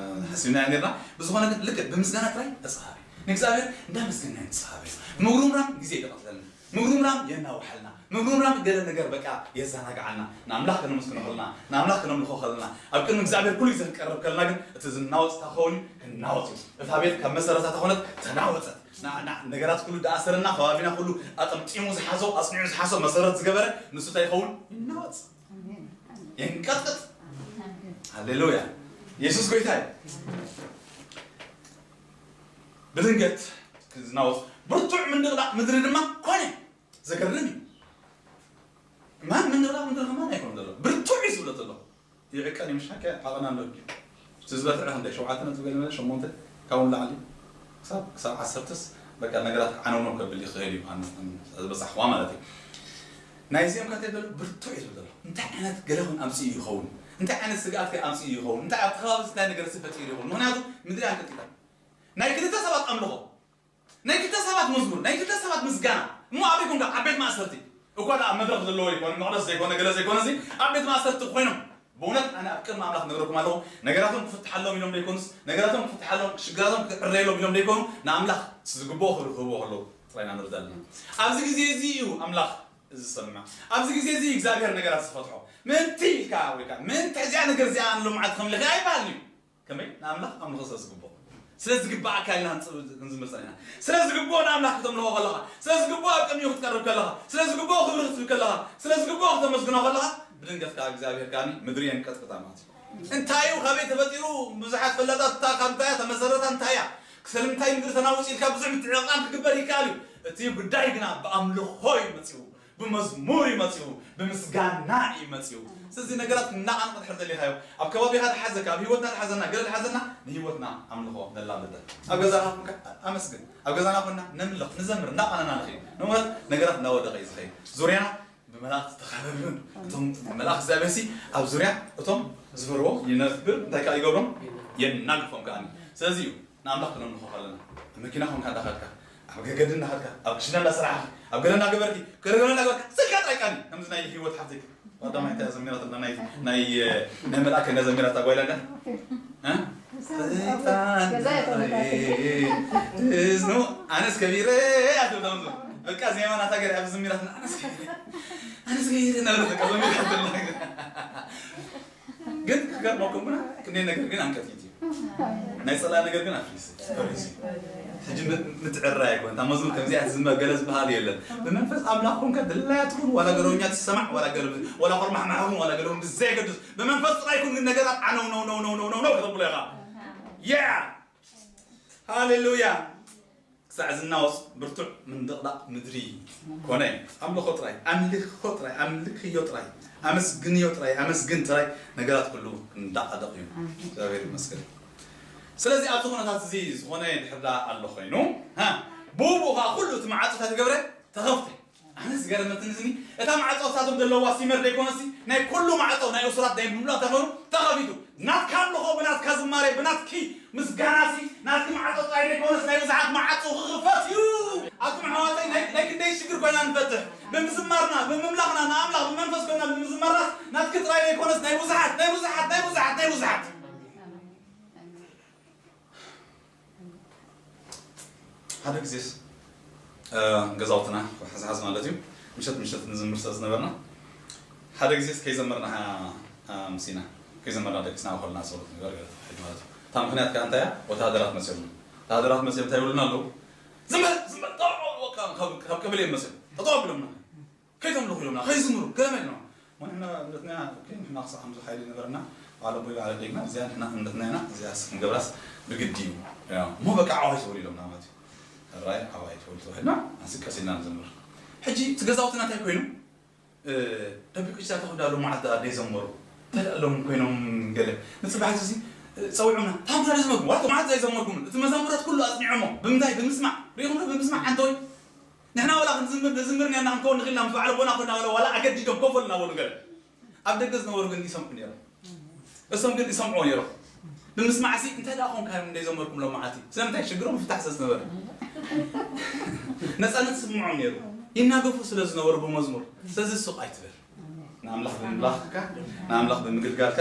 ሓሲብና እያ ነርና። ብዝኾነ ግን ልክዕ ብምስጋና ጥራይ ተጻሃቢ ንእግዚኣብሔር እንዳመስገና ንጻሃቢ። ምጉርምራም ግዜ ይደቐትለልና፣ ምጉርምራም የናውሐልና፣ ምጉርምራም ገለ ነገር በቃ የዘናግዓልና። ንኣምላኽ ከነመስግኖ ከለና፣ ንኣምላኽ ከነምልኾ ከለና፣ ኣብ ቅድሚ እግዚኣብሔር ኩሉ ግዜ ክንቀርብ ከለና ግን እቲ ዝናወጽ እንታይ ክኸውን እዩ? ክናወጽ እዩ። እታ ቤት ካብ መሰረታ ተኾነት ተናወጸት። ና- ና- ነገራት ኩሉ ደኣሰረና፣ ከባቢና ኩሉ ኣጠምጢሙ ዝሓዞ፣ ኣጽኒዑ ዝሓዞ፣ መሰረት ዝገበረ ንሱ እንታይ ይኸውን? ይናወጽ፣ የንቀጥቅጥ። ሃሌሉያ፣ የሱስ ጎይታ እዩ። ብድንገት ዝናወጽ ብርቱዕ ምንድቕዳቕ ምድሪ ድማ ኮነ። ዘገርም እዩ። ማን ምንድቕዳቕ ምድሪ ከማን ኣይኮነ ዘሎ፣ ብርቱዕ እዩ ዝብሎ ዘሎ። ይዕቀን ይምሻከ ሓቐና ኣሎ ድዩ? እቲ ዝበልዐ ክንደይ ሸውዓተ ነጥቢ ገለ መለ ሸሞንተ ካብኡ ንላዕሊ ክሳብ ክሳብ ዓሰርተስ በቃ ነገራት ዓነውነው ከብል ይኽእል እዩ። ኣነ ዝበጻሕዋ ማለት እዩ። ናይዚኦም ካቴ ዘሎ ብርቱዕ እዩ ዝብል ዘሎ። እንታይ ዓይነት ገለ ኹን ኣምጽኡ ይኸውን? እንታይ ዓይነት ስግኣት ከ ኣምጽኡ ይኸውን? እንታይ ኣብቲ ከባቢ እንታይ ነገር ፈጢሩ ይኸውን? ምኽንያቱ ምድሪ ኣንቀጥቂጣ ናይ ክልተ ሰባት ኣምልኾ ናይ ክልተ ሰባት መዝሙር፣ ናይ ክልተ ሰባት ምስጋና። እሞ ኣበይ ኮንካ? ኣብ ቤት ማእሰርቲ። እኳ ደኣ ኣብ መድረኽ ዘለዎ ይኮን፣ መቕደስ ዘይኮነ፣ ገለ ዘይኮነ፣ እዚ ኣብ ቤት ማእሰርቲ ኮይኖም። ብእውነት ኣነ ኣብ ቅድሚ ኣምላኽ ነግረኩም ኣለኹ፣ ነገራቶም ክፍትሓሎም ኢሎም ዘይኮኑስ፣ ነገራቶም ክፍትሓሎም፣ ሽግራቶም ክዕረየሎም ኢሎም ዘይኮኑ፣ ንኣምላኽ ዝግብኦ ክብሪ ክህብዎ ከለዉ ጥራይ ኢና ንርዳ ኣለና። ኣብዚ ግዜ እዚ እዩ ኣምላኽ እዚ ዝሰምዕ። ኣብዚ ግዜ እዚ እግዚኣብሔር ነገራት ዝፈትሖ። ምእንቲ ኢልካ ወይ ከዓ ምእንቲ እዚኣ ነገር እዚኣ ሎምዓንቲ ከምልኺ ኣይበሃልን እዩ። ከመይ ንኣምላኽ ኣምልኾ ስለ ዝግብኦ፣ ስለ ዝግብኣካ ኢልና ክንጽ- ክንዝምር ጸኒሕና። ስለ ዝግብኦ ንኣምላኽ ክተምልኾ ከለኻ፣ ስለ ዝግብኦ ኣብ ቅድሚኡ ክትቀርብ ከለኻ፣ ስለ ዝግብኦ ክብሪ ክትህብ ከለኻ፣ ስለ ዝግብኦ ክተመስግኖ ከለኻ፣ ብድንገት ከኣ እግዚኣብሔር ከኣ ምድሪ የንቀጥቅጣ ማለት እዩ። እንታይ እዩ? ካበይ ተፈጢሩ? ብዙሓት ፈላጣት እታ ካብ እንታይ እያ ተመሰረታ? እንታይ እያ? ስለምንታይ ምድሪ ተናውጽ ኢልካ ብዙሕ ምትዕቕቓን ክግበር ይከኣል እዩ። እቲ ጉዳይ ግና ብኣምልኾ እዩ መጺኡ። ብመዝሙር እዩ መጺኡ፣ ብምስጋና እዩ መጺኡ። ስለዚ ነገራት እናቐንቕ ድሕር ደሊኻዮ፣ ኣብ ከባቢኻ ድሓዘካ፣ ኣብ ህይወትና ድሓዘና፣ ገለ ድሓዘና፣ ንህይወትና ኣምልኾ ነላምዳ። ኣብ ገዛኻ ኮንካ ኣመስግን። ኣብ ገዛና ኮንና ነምልኽ፣ ንዘምር፣ እናቐነና ንኸይድ። ንእውነት ነገራት እናወደቐ እዩ ዝኸይድ። ዙርያና ብመላእኽቲ ዝተኸበበ እዩ። እቶም መላእኽቲ እግዚኣብሔር ሲ ኣብ ዙርያ እቶም ዝፈርዎ ይነብር፣ እንታይ ከኣ ይገብሮም? የናግፎም ከኣ። ስለዚ እዩ ንኣምላኽ ክነምልኾ ከለና፣ ኣብ መኪና ኮንካ እንዳኸድካ፣ ኣብ ገገዲ እንዳኸድካ፣ ኣብ ክሽነ እንዳሰራሕኪ፣ ኣብ ገለ እንዳገበርኪ፣ ገለ ገለ እንዳገበርካ፣ ስልካ ጥራይ ቃኒ። ከምዚ ናይ ህይወት ሓፍተይ ቀዳማይ እንታይ ዘሚራትልና? ናይ ናይ ናይ መልኣክ እንዳ ዘሚራት ኣጓይላ እንዳ እ? ሰይጣን ገዛ የተመታተለ። እዝኑ ኣነስ ከቢረ ኣትብሎም። በቃ ዜማ ናታ ገር ኣብ ዘሚራትና ኣነስ ከቢረ ኣነስ ከቢረ እናበለ በቃ ዘሚራትና። ግን ክገርመኩም ግና ክንደይ ነገር ግን ኣንቀጥቂጡ እዩ። ናይ ጸላ ነገር ግን ኣፍሪሱ ፈሪሱ። ሕጂ ም- ምትዕራይ ኣይኮን። እታ መዝሙር ከምዚኣ ትዝመር ገለ ዝበሃል የለን። ብመንፈስ ኣምላኽ ኮንካ ድላያ ትኹን ዋላ ገለውኛ ትሰማዕ ዋላ ገለ ዋላ ኮርማሕ ማሕኹን ዋላ ገለውን ብዘየገድስ ብመንፈስ ጥራይ ኩን ግን ነገራት ዓነው ነው ነው ነው ነው ነው ነው ከተብሎ ኢኻ። ያ ሃሌሉያ። ክሳዕ ዝናወጽ ብርቱዕ ምንድቕዳቕ ምድሪ ኮነ። ኣምልኾ ጥራይ ኣምልኾ ጥራይ ኣምልኽዮ ጥራይ ኣመስግንዮ ጥራይ ኣመስግን ጥራይ። ነገራት ኩሉ እንዳቐደቕ እዩ። እግዚኣብሔር ይመስገን። ስለዚ ኣብዚ ኩነታት እዚ ዝኾነ ድሕር ደኣ ኣሎ ኮይኑ ሃ፣ ብኡ ብኡ ከዓ ኩሉ እቲ መዓፅታት ይገብረ ተኸፍተ። ኣነ ዝገረመትኒ ስኒ እታ ማዕጾ እሳቶም ዘለዋ ሲመር ደይኮነሲ ናይ ኩሉ ማዕጾ ናይ እሱራት ናይ ምምላእ ተኸኑ ተኸፊቱ። ናትካ ኣለኾ ብናትካ ዝማሬ ብናትኪ ምስጋናሲ ናትኪ ማዕጾ ጥራይ ደይኮነስ ናይ ብዙሓት ማዕጾ ክኽፈት እዩ። ኣቱም ኣሕዋተይ ናይ ናይ ክንደይ ሽግር ኮይና ንፈትሕ ብምዝማርና ብምምላኽና ንኣምላኽ ብመንፈስ ኮይና ብምዝማርና ናትኪ ጥራይ ደይኮነስ ናይ ብዙሓት ናይ ብዙሓት ናይ ብዙሓት ናይ ብዙሓት ሓደ ግዜስ ገዛውትና ሓዝሓዝ ማለት እዩ ምሸት ምሸት ንዝምር ስለ ዝነበርና ሓደ ግዜስ ከይዘመርና ምሲና ከይዘመርና ደቂስና ከልና ጸሎት ንገር ገለ ትፍሕድ ማለት እዩ። እታ ምክንያት ከኣ እንታይ እያ? ወተሃደራት መጽኦም ወተሃደራት መጽኦም እንታይ ይብሉና ኣለዉ? ዝም በል ዝም በል ጠውዖ በቃ ካብ ቀበሌ መጽኦም ተጠወ ብሎምና ከይተምልኹ ኢሎምና ከይዝምሩ ገለመ ኢሎምና። ንሕና እምነትና ንሕና ክሳዕ ከምዚ ሓይሊ ነበረና ባለ ቦይ ባለ ደግና እዚኣ ንሕና እምነትና ኢና እዚኣ ክንገብራስ ብግዲ እዩ እሞ በቃ ዓዋይ ትበሉ ኢሎምና ማለት እዩ። ራይ ዓዋይ ትበሉ ተባሂልና ኣስቀስ ኢልና ንዘምር። ሕጂ እቲ ገዛውትና እንታይ ኮይኑ ደቢቁ ጭታ ተኽዳ ሎማዓት ደኣ ደይዘመሩ ተደኣሎም ኮይኖም ገለ ንፅባሕቲ እዚ ፀዊዖምና ታምራ ደዝመኩም ዋላ መዓት ዘይዘመርኩም እቲ መዛሙራት ኩሉ ኣፅኒዖሞ ብምንታይ ብምስማዕ ሪኢኹም ብምስማዕ ሓንተወይ ንሕና ዋላ ክንዝምር ንዝምር ኔርና ክንከውን ንኽእልና ምስ በዓል ኣቦና ኮና በለ ዋላ ኣገዲዶም ኮፍ በሉና በሉ ገለ ኣብ ደገ ዝነበሩ ግን ይሰምዑ ነይሮም እሶም ግን ይሰምዑ ነይሮም ብምስማዕሲ እንታይ ደኣ ኮንካ እዮም እንደይ ዘመርኩም ሎም መዓልቲ ስለምንታይ ሽግሮም ፍታሕ ስለ ዝነበረ ነፃነት ስምዖም ነይሩ ይናገፉ ስለ ዝነበሩ ብመዝሙር ስለዚ ሱቕ ኣይትበል ንኣምላኽ ብምምላኽካ ንኣምላኽ ብምግልጋልካ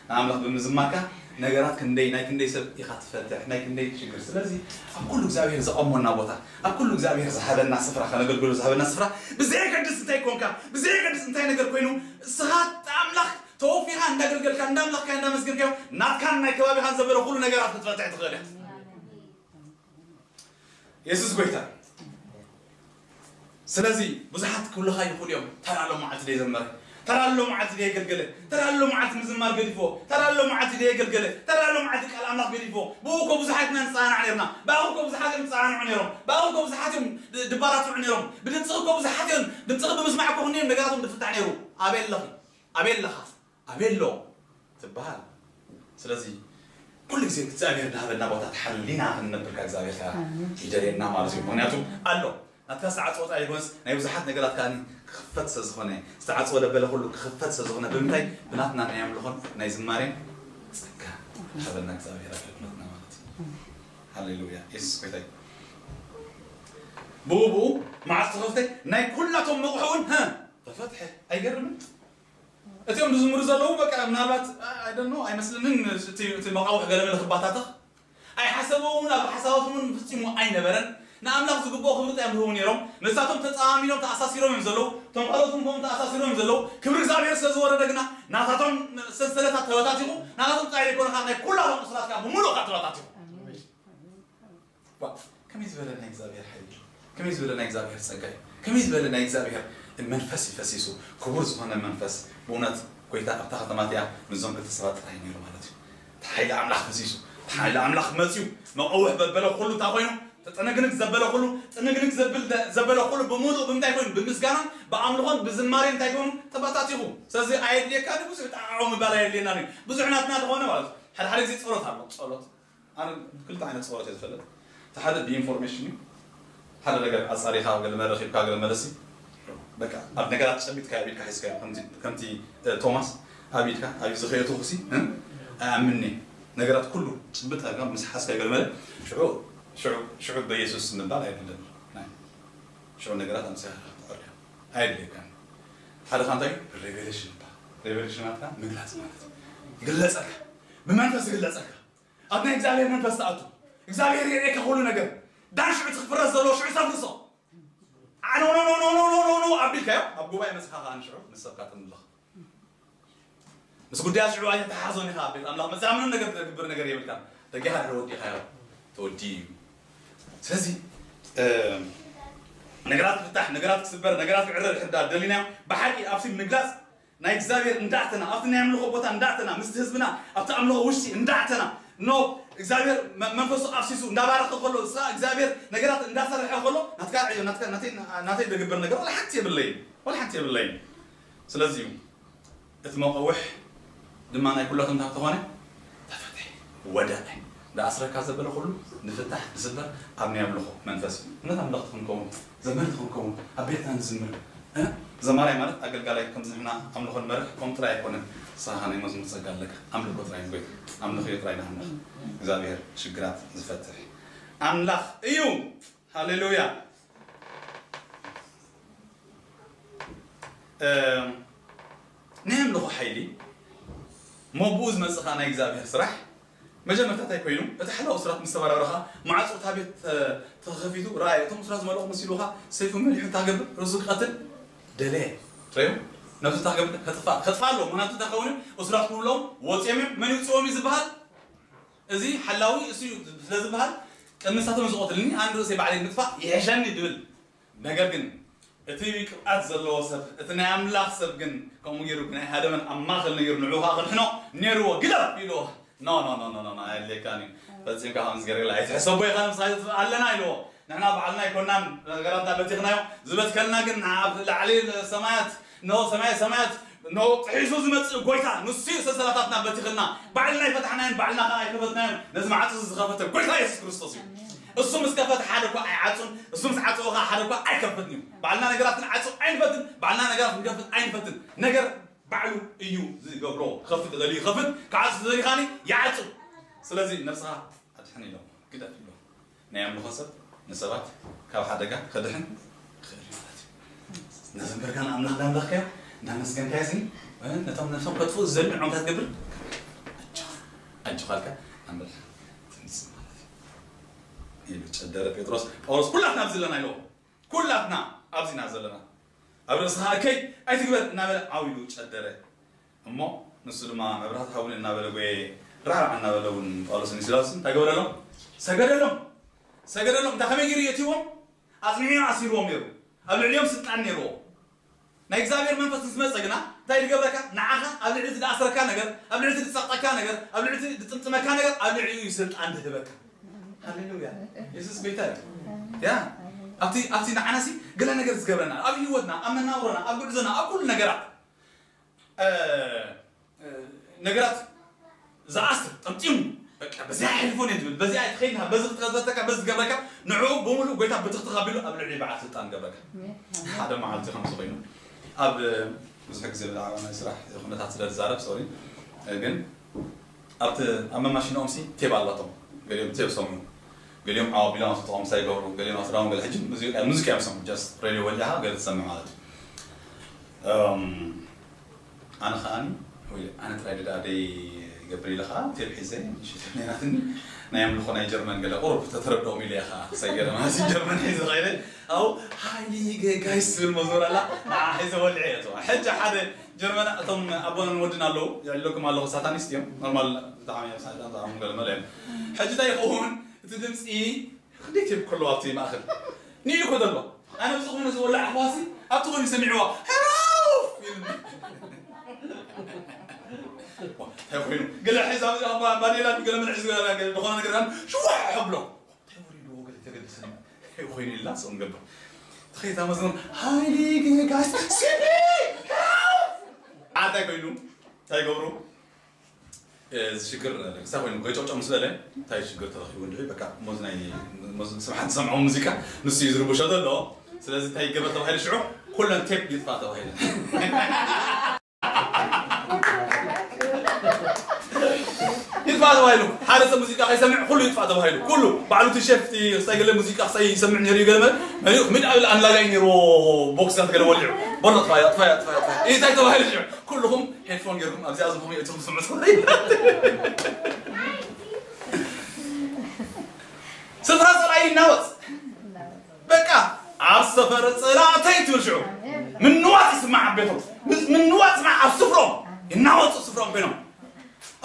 ንኣምላኽ ብምዝማርካ ነገራት ክንደይ ናይ ክንደይ ሰብ ኢኻ ትፈትሕ ናይ ክንደይ ሽግር ስለዚ ኣብ ኩሉ እግዚኣብሔር ዘቐሞና ቦታ ኣብ ኩሉ እግዚኣብሔር ዝሃበና ስፍራ ከነገልግሎ ዝሃበና ስፍራ ብዘየገድስ እንታይ ኮንካ ብዘየገድስ እንታይ ነገር ኮይኑ እስኻ ኣምላኽ ተወፊኻ እንዳገልገልካ እንዳምለኽካ እንዳመስገንካዮ ናትካን ናይ ከባቢኻን ዘበለ ኩሉ ነገራት ክትፈትሕ ትኽእል ኢኻ የሱስ ጎይታ ስለዚ ብዙሓት ክብልኻ ይኽእሉ እዮም ተራ ሎ መዓልቲ ደይ ዘመረ ተራ ሎ መዓልቲ ደይ ኣገልገለ ተራ ሎ መዓልቲ ምዝማር ገዲፎ ተራ ሎ መዓልቲ ደይ ኣገልገለ ተራ ሎ መዓልቲ ቃል ኣምላኽ ገዲፎ ብኡ እኮ ብዙሓት ኢና ንፀናናዕ ነርና ብኣኹ እኮ ብዙሓት እዮም ዝፀናንዑ ነሮም ብኣኹ እኮ ብዙሓት እዮም ድባራትዑ ነሮም ብድምፅኺ እኮ ብዙሓት እዮም ድምፅኺ ብምስማዕ እኮ ክንዮም ነገራቶም ድፍታሕ ነይሩ ኣበይ ኣለኺ ኣበይ ኣለኻ ኣበይ ኣሎ ትበሃል ስለዚ ኩሉ ግዜ እግዚኣብሔር ዝሃበና ቦታ ተሓሊና ክንነብር ካብ እግዚኣብሔር ከዓ ይደልየና ማለት እዩ ምክንያቱ ኣሎ ናትካ ዝተዓፀወ ጥራይ ዘይኮነስ ናይ ብዙሓት ነገራት ከዓ ክኽፈት ስለ ዝኾነ ዝተዓፀወ ደበለ ኩሉ ክኽፈት ስለ ዝኾነ ብምንታይ ብናትና ናይ ኣምልኾን ናይ ዝማሬን ፀጋ ዝሃበና እግዚኣብሔር ኣገልግሎትና ማለት እዩ ሃሌሉያ የሱስ ጎይታ እዩ ብኡ ብኡ መዓስ ተኸፍተ ናይ ኩላቶም መቑሑ እውን ተፈትሐ ኣይገርምን እቲኦም ዝዝምሩ ዘለዉ በቃ ምናልባት ኣይደኖ ኣይመስልንን እቲ መቃውሕ ገለመለ ክባታተኽ ኣይሓሰብዎ እውን ኣብ ሓሳባቶም እውን ፍፂሙ ኣይነበረን ንኣምላኽ ዝግብኦ ክብሪ እዮም ዝህቡ ነይሮም ነሳቶም ተፃማሚሎም ተኣሳሲሮም እዮም ዘለዉ እቶም ካልኦት እውን ከምኡ ተኣሳሲሮም እዮም ዘለዉ ክብሪ እግዚኣብሔር ስለ ዝወረደ ግና ናታቶም ሰንሰለታት ተበታቲኹ ናታቶም ጥራይ ዘይኮነ ናይ ኩላቶም እሱራት ከዓ ብምሉእ ከዓ ተበታቲኹ ከመይ ዝበለ ናይ እግዚኣብሔር ሓይሊ ከመይ ዝበለ ናይ እግዚኣብሔር ጸጋ እዩ ከመይ ዝበለ ናይ እግዚኣብሔር መንፈስ እዩ ፈሲሱ ክቡር ዝኾነ መንፈስ ብእውነት ጎይታ ኣብታ ከተማ እቲኣ ምስዞም ክልተ ሰባት ጥራይ ነይሩ ማለት እዩ እቲ ሓይሊ ኣምላኽ ፈሲሱ እቲ ሓይሊ ኣምላኽ መፅዩ መቐውሕ በበለ ኩሉ እንታይ ኮይኑ ጥንግንግ ዘበለ ኩሉ ጥንግንግ ዘብል ዘበለ ኩሉ ብምሉእ ብምንታይ ኮይኑ ብምስጋናን ብኣምልኾን ብዝማሬ እንታይ ኮይኑ ተባታቲኹ። ስለዚ ኣየድልየካ ብዙሕ ጣዕዖ ምባል ኣየድልየና። ብዙሕ ናትና ዝኾነ ማለት ሓደ ሓደ ግዜ ጸሎት ኣሎ። ጸሎት ኣነ ክልተ ዓይነት ጸሎት እየ ዝፈልጥ። እቲ ሓደ ብኢንፎርሜሽን እዩ። ሓደ ነገር ኣጻሪኻ ገለ መረኺብካ ገለ መለሲ በቃ ኣብ ነገራት ጨቢጥካ ኣብ ኢድካ ሒዝካ ከምቲ ቶማስ ኣብ ኢድካ ኣብ ዝኸየቱ ኩሲ ኣኣምኒ ነገራት ኩሉ ጭብጥ ኣጋ ምስ ሓዝካ ገለ መለ ሽዑ ሽዑ ሽዑ በኢየሱስ ምባል ኣይደለም። ሽዑ ነገራት ኣምስያ ተቐርያ ኣይድልየካን። ሓደ ካንታይ ሬቨሌሽን ይባል። ሬቨሌሽን ናትካ ምግላጽ ማለት እዩ። ግለጸልካ ብመንፈስ ግለጸልካ ኣብ ናይ እግዚኣብሔር መንፈስ ተኣቱ እግዚኣብሔር የርእየካ ኩሉ ነገር ዳን ሽዑ ትክፍረስ ዘሎ ሽዑ ተፍርሶ ኣኖ ኖ ኖ ኖ ኖ ኖ ኖ ኣቢልካዮ ኣብ ጉባኤ መጽኻ ከኣ ንሽዑ ምስ ሰብካ ትምልኽ ምስ ጉዳያት ሽዑ ኣይተተሓዞን ኢኻ ኣብ ቤት ኣምላኽ መጽኣ ምንም ነገር ትገብር ነገር የብልካ ደጊኻ ድሕሪ ወዲኻዮ ተወዲ እዩ። ስለዚ ነገራት ክፍታሕ ነገራት ክስበር ነገራት ክዕረ ድሕር ዳ ደሊናዮ ብሓቂ ኣብቲ ምግላጽ ናይ እግዚኣብሔር እንዳእተና ኣብቲ ናይ ኣምልኾ ቦታ እንዳእተና ምስቲ ህዝብና ኣብቲ ኣምልኾ ውሽጢ እንዳእተና ኖ እግዚኣብሔር መንፈሱ ኣፍሲሱ እንዳባረኸ ከሎ ንስኻ እግዚኣብሔር ነገራት እንዳሰርሐ ከሎ ናትካ ዕዮ ናትካ ናተይ ናተይ ደግበር ነገር ወላ ሓንቲ የብለይን ወላ ሓንቲ የብለይን። ስለዚ እዩ እቲ መቐውሕ ድማ ናይ ኩላቶም እንታ ተኾነ ተፈትሐ ወደቐ። ዝኣስረካ ዘበለ ኩሉ ንፍታሕ ንስበር ኣብ ናይ ኣምልኾ መንፈስ እዩ። እምነት ኣምለኽቲ ክንከውን ዘመርቲ ክንከውን ኣብ ቤትና ንዝምር ዘማራይ ማለት ኣገልጋላይ ከምዚ ንሕና ኣምልኾ ንመርሕ ከም ጥራይ ኣይኮነን። ንስኻ ናይ መዝሙር ጸጋ ኣለካ ኣምልኮ ጥራይ ንጎይ ኣምልኽዮ ጥራይ ንኣምልኽ እግዚኣብሔር ሽግራት ዝፈትሕ ኣምላኽ እዩ። ሃሌሉያ። ናይ ኣምልኾ ሓይሊ እሞ ብኡ ዝመጽእ ኸዓ ናይ እግዚኣብሔር ስራሕ መጀመርታ እንታይ ኮይኑ እቲ ሓላዊ ስራት ምስ ተበራበረ ኸዓ ማዕጾ እታ ቤት ተኸፊቱ ረኣየ እቶም ስራት ዝመልኦ መሲሉ ኸዓ ሰይፉ መሊሑ እንታይ ገብር ርእሱ ክቐትል ደለየ ትረዩ ነብሱ እንታይ ገብር ከጥፋእ ከጥፋእ ኣለዎ ምክንያቱ እንታይ ከውን እዩ እሱራት ክብሎም ወፂኦም እዮም መን ይውፅኦም እዩ ዝበሃል እዚ ሓላዊ እሱ እዩ ስለ ዝበሃል ቅድሚ ንሳቶም ዝቐትልኒ ኣነ ርእሰይ ባዕለይ ምጥፋእ ይሕሸኒ ድብል ነገር ግን እቲ ቅብኣት ዘለዎ ሰብ እቲ ናይ ኣምላኽ ሰብ ግን ከምኡ ገይሩ ናይ ሃደመን ኣብ ማእኸል ነይሩ ንዑ ከዓ ክድሕኖ ነይርዎ ግደፍ ኢልዎ no no no no no ኣየድልየካን እዩ ፈፂምካ ከምዚ ገይርላ ኣይትሕሰቦ ኢኻ ንምስኻ ኣለና ኢልዎ ንሕና ባዕልና ኣይኮናን ነገራትና በቲኽናዮ ዝበትከልና ግን ኣብ ላዕሊ ሰማያት ኖ ሰማይ ሰማያት ኖ ጥሒሱ ዝመፅእ ጎይታ ንሱ እዩ ሰሰላታትና በቲኽልና ባዕልና ኣይፈታሕናዮን ባዕልና ከዓ ኣይከፈትናዮን ነዚ ማዕፆ እዚ ዝኸፈተ ጎይታ የሱስ ክርስቶስ እዩ እሱ ምስ ከፈተ ሓደ እኳ ኣይዓፁን እሱ ምስ ዓፀወ ከዓ ሓደ እኳ ኣይከፈትን እዩ ባዕልና ነገራት ክንዓፁ ኣይንፈትን ባዕልና ነገራት ክንከፍት ኣይንፈትን ነገር ባዕሉ እዩ ዝገብሮ ክኸፍት ዝደልዩ ይኸፍት ክዓፁ ዝደልዩ ከዓ ይዓፁ ስለዚ ነብስኻ ኣድሕን ኢሎም ግደፍ ኢሎም ናይ ኣምልኾ ሰብ ንሰባት ካብ ሓደጋ ከድሕን ይኽእል እዩ ማለት እዩ። እናዘመርካ ንኣምላኽ እንዳምለኽካዮ እንዳመስገንካዮ ሲ ነቶም ነብሶም ከጥፍኡ ዝደልዩ ንዖም እንታይ ትገብር ኣጆኻ ኣጆኻ ኢልካ ኣምልኽ ትምልስ ማለት እዩ። ኢሉ ጨደረ ጴጥሮስ ጳውሎስ ኩላትና ኣብዚ ኣለና ኢልዎ ኩላትና ኣብዚና ዘለና ኣብ ርእስኻ እከይ ኣይትግበር እናበለ ዓው ኢሉ ጨደረ። እሞ ንሱ ድማ መብራህቲ ሃቡኒ እናበለ ጎየ ራዕራዕ እናበለ እውን ጳውሎስን ሲላስን እንታይ ገበረሎም? ሰገደሎም። ሰገደሎም እንታይ ከመይ ገይሩ የእትዎም? ኣጽኒዑ ኣሲርዎም ነይሩ። ኣብ ልዕሊኦም ስልጣን ነይርዎ። ናይ እግዚኣብሔር መንፈስ ምስ መጸ ግና እንታይ ዝገብረካ? ንዓኻ ኣብ ልዕሊ እቲ ዝኣስረካ ነገር፣ ኣብ ልዕሊ እቲ ዝጸቕጠካ ነገር፣ ኣብ ልዕሊ እቲ ዝጥምጥመካ ነገር ኣብ ልዕሊኡ እዩ ስልጣን ዝህበካ። ሃሌሉያ። የሱስ ጎይታ እዩ። ያ ኣብቲ ኣብቲ ንዓናሲ ገለ ነገር ዝገብረና ኣብ ህይወትና ኣብ መናብሮና ኣብ ጉዕዞና ኣብ ኩሉ ነገራት ነገራት ዝኣስር ጠምጢሙ በዚኣ ኣሕልፎ ነ ዝብል በዚኣ ኣይትኸይድና በዚ ክትዘተካ በዚ ዝገብረካ ንዕኡ ብምሉእ ጎይታ ብትኽትኽ ኣቢሉ ኣብ ልዕሊ በዓል ስልጣን ገብረካ ሓደ መዓልቲ ከምዚ ኮይኑ ኣብ ብዙሕ ግዜ ብዛዕባ ናይ ስራሕ ኩነታት ስለ ዝዛረብ ሶሪ ግን ኣብቲ ኣብ መማሽንኦም ሲ ቴብ ኣላቶም ገሊኦም ቴብ ሰምዑ ገሊኦም ዓው ኣቢሎም ኣፍልጥኦም ምሳይ ይገብሩ ገሊኦም ኣስራዎም ገለ ሕጂ ሙዚቃ ሙዚቃ እዮም ሰምዑ ጀስት ሬድዮ ወሊዕኻ ገለ ትሰምዕ ማለት እዩ ኣነ ከዓኒ ወይ ኣነ ጥራይ ድዳ ደይ ገብር ኢለ ከዓ ቴብ ሒዘ ሽትም ነይራትኒ ናይ ኣምልኾ ናይ ጀርመን ገለ ቁሩብ ተተረድኦም ኢለ ከዓ ክሰገረ ማለት ጀርመን ሒዘ ከይደ ኣብኡ ሃይሊ ጋይስ ዝብል መዝሙር ኣላ ንዓ ሒዘ ወልዐ እየ ሕጂ ሓደ ጀርመን እቶም ኣቦናን ወድን ኣለዉ ይዕለኩም ኣለኹ ሳታኒስት እዮም ኖርማል ብጣዕሚ እዮም ሳይጣን ብጣዕሚ ገለመለ እዮም ሕጂ እንታይ ይኸውን እቲ ድምፂ ክንደይ ቴብ ከሎ ኣብቲ ማእኸል ንኢሉ እኮ ዘሎ ኣነ ብዚ ኮይኑ ዝወላዕ ኣሕዋሲ ኣብቲ ኮይኑ ሰሚዕዋ ሕራፍ እንታይ ኮይኑ ገለ ሕዚ ኣብዚ ባዴላ ገለ ምን ሕዚ ዝኾነ ነገር ሽዋሕ ብሎ እንታይ ወሪድዎ ገለ ተገደሰ ኮይኑ ኢልና ስቕ ንገብር። ተኸይታ መዝሙር ሃይሊ ጌጋስ ሲዲ ኣታይ ኮይኑ እንታይ ይገብሩ? እዚ ሽግር ክሳ ኮይኑ ከይጨጨሙ ስለ እንታይ ሽግር ተረኺቡ እንድዒ በቃ ሞዝ ናይ ሞዝ ስብሓት ዝሰምዖ ሙዚቃ ንሱ እዩ ዝርብሾ ዘሎ። ስለዚ እንታይ ይገበር ተባሂሉ ሽዑ ኩለን ቴፕ ይጥፋ ተባሂሉ። ይጥፋ ተባሂሉ ሓደ ሰብ ሙዚቃ ከይሰምዕ ኩሉ ይጥፋ ተባሂሉ ኩሉ ባዕሉ እቲ ሸፍቲ ክሳይ ገለ ሙዚቃ ክሳይ ይሰምዕ ነይሩ እዩ ገለ መሊኡ ክሚድ ኣብ ኣንላጋይ ነይርዎ ቦክስታት ገለ ወሊዑ በሎ ጥፋያ ጥፋያ ጥፋያ ጥፋያ እንታይ ተባሂሉ ሽዑ ኩልኹም ሄድፎን ገይርኩም ኣብዚኣ ዝኾኑ እትኹም ስምዑ ስፍራ ጸላኢ ይናወጽ በቃ ኣብ ሰፈር ጸላእተይ ትብል ሽዑ ምንዋጽ ይስማዕ ኣብ ቤቶም ምንዋጽ ስማዕ ኣብ ስፍሮም ይናወጹ ስፍሮም ኮይኖም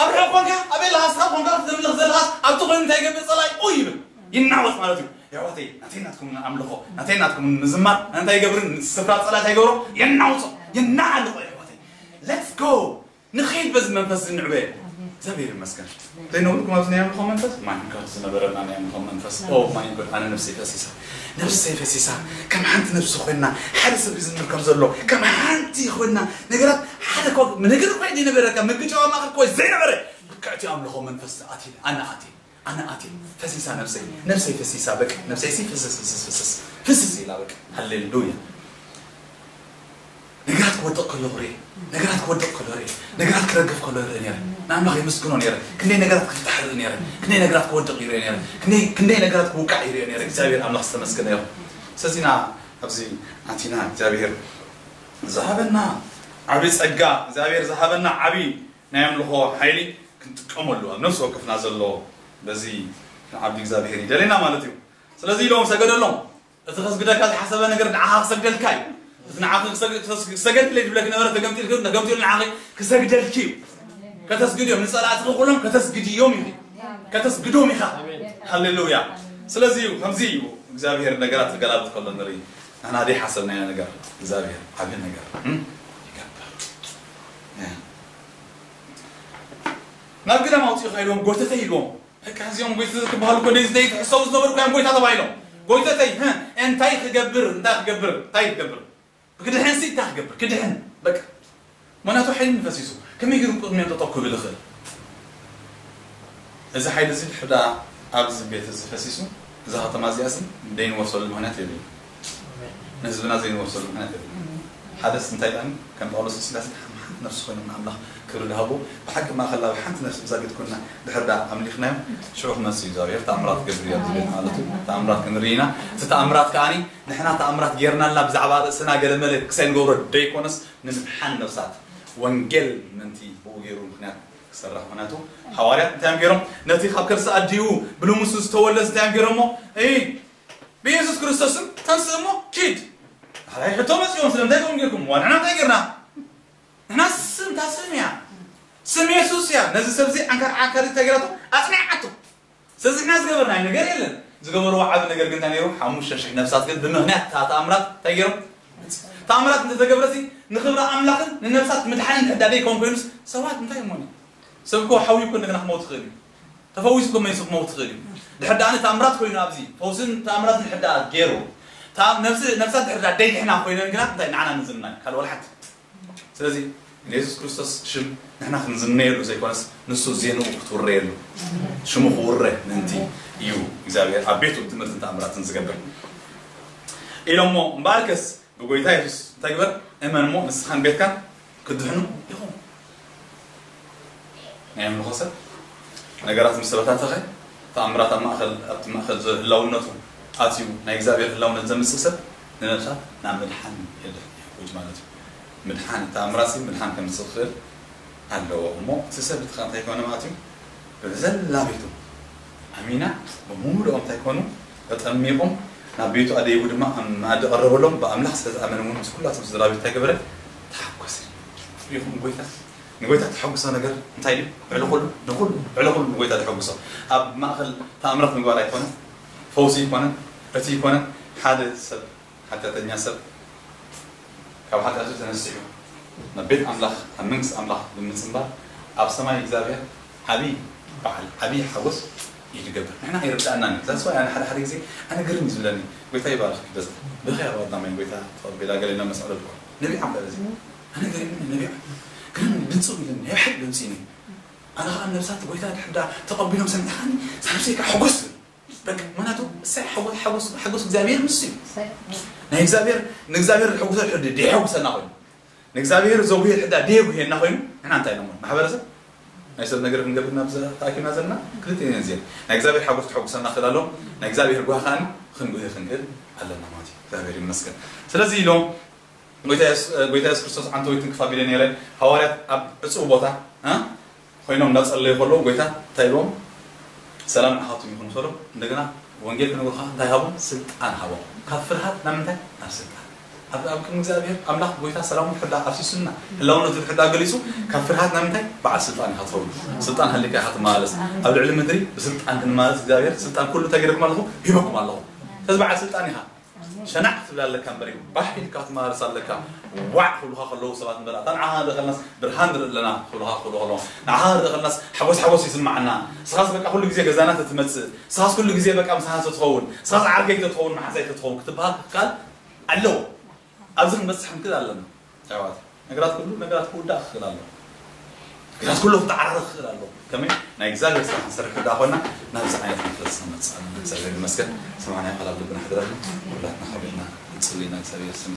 ኣብ ርሑቕ ኮንካ ኣብ የለኻ ስኻ ኮንካ ትምልኽ ዘለኻስ ኣብቲ ኮይኑ እንታይ ይገብር ጸላኢ ኡ ይብል ይናወጽ ማለት እዩ የሕዋተይ ናተይ ናትኩም ኣምልኾ ናተይ ናትኩም ምዝማር እንታይ ይገብርን ስፍራ ጸላእታይ ይገብሮ የናውጾ የናዓልቆ የሕዋተይ let's go ንኸይድ በዚ መንፈስ ዝንዕበ እግዚኣብሔር ይመስገን ዘይነብርኩም ኣብዚ ናይ ኣምልኾ መንፈስ ማይንከር ዝነበረና ናይ ኣምልኾ መንፈስ ኦ ማይንከር ኣነ ነብሰይ ፈሲሳ ነብሰይ ፈሲሳ ከም ሓንቲ ነብሲ ኮይና ሓደ ሰብ ይዝምር ከም ዘሎ ከም ሓንቲ ኮይና ነገራት ሓደ ኮ ነገር እኮ ዘይነበረ ከም ምግጫዋ ማእከል እኮ ዘይነበረ ከእቲ ኣምልኾ መንፈስ ኣቲ ኣነ ኣቲ ኣነ ኣቲ ፈሲሳ ነብሰይ ነብሰይ ፈሲሳ በቃ ነብሰይ ሲ ፍስስ ፍስስ ፍስስ ፍስስ ኢላ በቃ ሃሌሉያ ነገራት ክወድቕ ከሎ ርኤ ነገራት ክወድቕ ከሎ ርኤ ነገራት ክረግፍ ከሎ ርኤ ነረ ንኣምላኽ የመስግኖ ነረ ክንደይ ነገራት ክፍታሕ ርኢ ነረ ክንደይ ነገራት ክወድቕ ይርኤ ነረ ክንደይ ነገራት ክውቃዕ ይርኤ ነረ እግዚኣብሔር ኣምላኽ ዝተመስገነ ይኹን ስለዚና ኣብዚ ኣቲና እግዚኣብሔር ዝሃበና ዓብዪ ጸጋ እግዚኣብሔር ዝሃበና ዓብዪ ናይ ኣምልኾ ሓይሊ ክንጥቀመሉ ኣብ ነፍሲ ወከፍና ዘሎ በዚ ንዓብዲ እግዚኣብሔር ይደለና ማለት እዩ ስለዚ ኢሎም ሰገደሎም እቲ ከስግደካ ዝሓሰበ ነገር ንዓኻ ክሰግደልካ እዩ እቲ ንዓኺ ክሰግደልለይ ዝብለኪ ነበረ ተገምጢልኪ ተገምጢሉ ንዓኺ ክሰግደልኪ እዩ ከተስግድዮም ንጸላእትኺ ኩሎም ከተስግድዮም ኢኺ ከተስግዶም ኢኻ ሃሌሉያ ስለዚ እዩ ከምዚ እዩ እግዚኣብሔር ነገራት ክገላብጥ ከሎ ንርኢ ንሕና ደይ ሓሰብናዮ ነገር እግዚኣብሔር ዓብዪ ነገር ይገብር ናብ ግዳም ኣውፅኡ ከይዶም ጎተተ ኢልዎም በቃ እዚኦም ጎይተተ ክበሃሉ እኮ ነዚ ዘይትሕሰቡ ዝነበሩ እኮ እዮም ጎይታ ተባሂሎም ጎይተተይ እንታይ ክገብር እንታይ ክገብር እንታይ ክገብር ክድሕን ሲ እንታይ ክገብር ክድሕን በቃ ምክንያቱ ሓይሊ ፈሲሱ ከመይ ገይሩ ቅድሚኦም ጠጠው ክብል ይኽእል እዚ ሓይሊ እዚ ድሕር ደኣ ኣብዚ ቤት እዚ ፈሲሱ እዛ ከተማ እዚኣ ሲ ዘይንወርሰሉ ምክንያት የብሉ ንህዝብና ዘይንወርሰሉ ምክንያት የብሉ ሓደስ እንታይ ደኣኒ ከም ጳውሎስ ሲላስ ሓንቲ ነፍሲ ኮይኖም ንኣምላኽ ክብሪ ዝሃቡ ብሓቂ ማእኸል ኣብ ሓንቲ ነፍሲ ብዛጊት ኮይና ድሕር ደኣ ኣምሊኽናዮም ሽዑ ክመጽእ እዩ እግዚኣብሔር ተኣምራት ክገብር እዩ ኣብዚ ቤት ማለት እዩ ተኣምራት ክንርኢ ኢና እቲ ተኣምራት ከኣኒ ንሕና ተኣምራት ጌርናልና ብዛዕባ ርእስና ገለመለ ክሳይ ንገብሮ ደይኮነስ ንምድሓን ነብሳት ወንጌል ምእንቲ ብኡ ገይሩ ምክንያት ክሰርሕ ምክንያቱ ሃዋርያት እንታይ እዮም ገይሮም ነቲ ካብ ከርሲ ኣዲኡ ብልሙሱ ዝተወለስ እንታይ እዮም ገይሮሞ ብኢየሱስ ክርስቶስም ተንስእ እሞ ኪድ ዳሕራይ ሕቶ መፅኦም ስለምንታይ ከምኡ ጌርኩም ዋንዕና እንታይ ጌርና ንሕና ስም እታ ስም እያ ስም የሱስ እያ ነዚ ሰብዚ ዓንካር ዓንካሪ እንታይ ጌራቶ ኣፅኒዓቶ ስለዚ ንሕና ዝገበርናዮ ነገር የለን ዝገበርዎ ዓብ ነገር ግን እንታይ ነይሩ ሓሙሽተ ሽሕ ነብሳት ግን ብምክንያት እታ ተኣምራት እንታይ ገይሮም ተኣምራት እንተተገብረሲ ንክብሪ ኣምላኽን ንነብሳት ምድሓንን ሕዳደ ይከውን ኮይኑስ ሰባት እንታይ እሞኒ ሰብ እኮ ሓዊ እኮ እንደገና ክመውት ይኽእል እዩ ተፈዊሱ እኮ መይሱ ክመውት ይኽእል እዩ ድሕር ደኣ ተኣምራት ኮይኑ ኣብዚ ፈውስን ተኣምራትን ድሕር ደኣ ገይሩ ነብሳት ድሕር ደኣ ደይድሕና ኮይነን ግና እንታይ ንዓና ንዝምናይ ካልእ ወላ ሓንቲ ስለዚ ንየሱስ ክርስቶስ ሽም ንሕና ክንዝነየሉ ዘይኮነስ ንሱ ዜንኡ ክትውረየሉ ሽሙ ክውረ ምእንቲ እዩ እግዚኣብሔር ኣብ ቤቱ ትምህርትን ተኣምራትን ዝገብር ኢሎሞ እምበኣርከስ ብጎይታ የሱስ እንታይ ግበር እመን እሞ ንስኻን ቤትካን ክድሕኑ ኢኹም ናይ ኣምልኾ ሰብ ነገራት ምስ ተበታተኸ ተኣምራት ኣብ ማእኸል ኣብቲ ማእኸል ህላውነቱ ኣትዩ ናይ እግዚኣብሔር ህላውነት ዘምፅእ ሰብ ንነብሳት ናብ ምድሓን የድሕን ይሕውጅ ማለት እዩ ምድሓን ተኣምራት ምድሓን ከምፅእ ክኽእል ኣለዎ እሞ እቲ ሰብ እቲ እንታይ ኮነ ማለት እዩ ብዘላ ቤቱ ኣሚና ብምሉኦም እንታይ ኮኑ ተጠሚቑም ናብ ቤቱ ኣደይቡ ድማ ኣብ መኣዲ ቀረበሎም ብኣምላኽ ስለ ዝኣመነ እውን ምስ ኩላቶም ስድራ ቤት እንታይ ገበረ ተሓጎሰ ይኹን ጎይታ ንጎይታ ተሐጉሶ ነገር እንታይ እዩ? ልዕሊ ኩሉ ንኩሉ ልዕሊ ኩሉ ንጎይታ ተሐጉሶ ኣብ ማእኸል ተኣምራት ምግባር ኣይኮነን፣ ፈውሲ ይኮነን፣ እቲ ይኮነን ሓደ ሰብ ሓጢኣተኛ ሰብ ካብ ሓጢኣቱ ተነሲሑ ናብ ቤት ኣምላኽ ናብ መንግስቲ ኣምላኽ ብምፅምባር ኣብ ሰማይ እግዚኣብሔር ዓብዪ በዓል ዓብዪ ሓጎስ ይገብር ንሕና ይርዳእና። ዛስ ኣነ ሓደ ሓደ ግዜ ኣነ ግርም እዩ ዝብለኒ። ጎይታ ይባርክ። በዛ ብኸ ኣባዳማይ ጎይታ ተቐቢላ ገሌና መስዕሎ ድኳ ነቢዓ እምበር እዚ ኣነ ገርም ነቢዓ ግርም ድምፁ ኢልኒ ናይ ብሓቂ ድምፂ ኢልኒ። ኣነ ከዓ ነብሳት ጎይታ ድሕዳ ተቐቢሎም ሰሚዕኻኒ ሳብሰይ ከዓ ሕጉስ ትብል። በቃ ምክንያቱ እሳይ ሓጎስ ሓጎስ ሓጎስ እግዚኣብሔር ምስ እዩ። ናይ እግዚኣብሔር ንእግዚኣብሔር ዝሕጉሰ ድሕር ድሕጉሰና ኮይኑ ንእግዚኣብሔር ዘጉሄ ድሕዳ ደየጉሄና ኮይኑ ንሕና እንታይ ነሞ ማሕበረሰብ ናይ ሰብ ነገር ክንገብር ናብ ተኣኪብና ዘለና ክልተ እየን እዚአን። ናይ እግዚኣብሔር ሓጎስ ክሕጉሰና ክእል ኣሎ። ናይ እግዚኣብሔር ጓህ ከዓኒ ክንጉሄ ክንክእል ኣለና ማለት እዩ። እግዚኣብሔር ይመስገን። ስለዚ ኢሎም ጎይታ የሱስ ጎይታ የሱስ ክርስቶስ ዓንተወይትን ክፋ ቢለ ነይረ። ሃዋርያት ኣብ ዕፁብ ቦታ እ ኮይኖም እናፀለዩ ከለዉ ጎይታ እንታይ ኢልዎም? ሰላም ንዓኻትኩም ይኹን ምስ በሎም እንደገና ወንጌል ክነግሩ ከዓ እንታይ ሃቦም? ስልጣን ሃቦም። ካብ ፍርሃት ናብ ምንታይ? ናብ ስልጣን። ኣብ ኣብ ቅድሚ እግዚኣብሔር ኣምላኽ ጎይታ ሰላሙ ድሕዳ ኣፍሲሱልና ህላውነቱ ድሕዳ ገሊጹ ካብ ፍርሃት ናብ ምንታይ? በዓል ስልጣን ኢኻ ትኸውን። ስልጣን ሃሊካ ኢኻ ትመላለስ። ኣብ ልዕሊ ምድሪ ብስልጣን ክንመላለስ እግዚኣብሔር ስልጣን ኩሉ እንታይ ገይረኩም ኣለኹ? ሂበኩም ኣለኹ። ስለዚ በዓል ስልጣን ኢኻ። ሸናዕ ክትብል ኣለካ እምበር እዩ። ባሕ ኢልካ ክትመላለስ ኣለካ። ዋዕ ክብሉኻ ከለዉ ሰባት እምበር ኣታ ንዓኻ ንርኢ ከለናስ ብርሃን ንርኢ ኣለና ክብሉኻ ክብሉ ከለዉ ንዓኻ ንርኢ ከለናስ ሓጎስ ሓጎስ ይስማዓና። ንስኻስ በቃ ኩሉ ግዜ ገዛና ተትመጽእ ንስኻስ ኩሉ ግዜ በቃ ምሳና ተትኸውን ንስኻስ ዓርከይ ተትኸውን መሓዛይ ተትኸውን ክትበሃል ክከኣል ኣለዎ። ኣብዚ ክንበጽሕ ክንክእል ኣለና። ኣሕዋት ነገራት ኩሉ ነገራት ክውዳእ ክኽእል ኣለዎ። ነገራት ኩሉ ክተዓራረኽ ክኽእል ኣለዎ። ከመይ ናይ እግዚኣብሔር ስራሕ ክንሰርሕ ክዳ ኮይና ናብዚ ዓይነት መንፈስ ንመጽእ ኣለና። እግዚኣብሔር ይመስገን። ሰማዕናዮ ቃል ኣብ ልብና ሕድረልና። ኩላትና ሓቢርና ንጽሊ ኢና እግዚኣብሔር ስም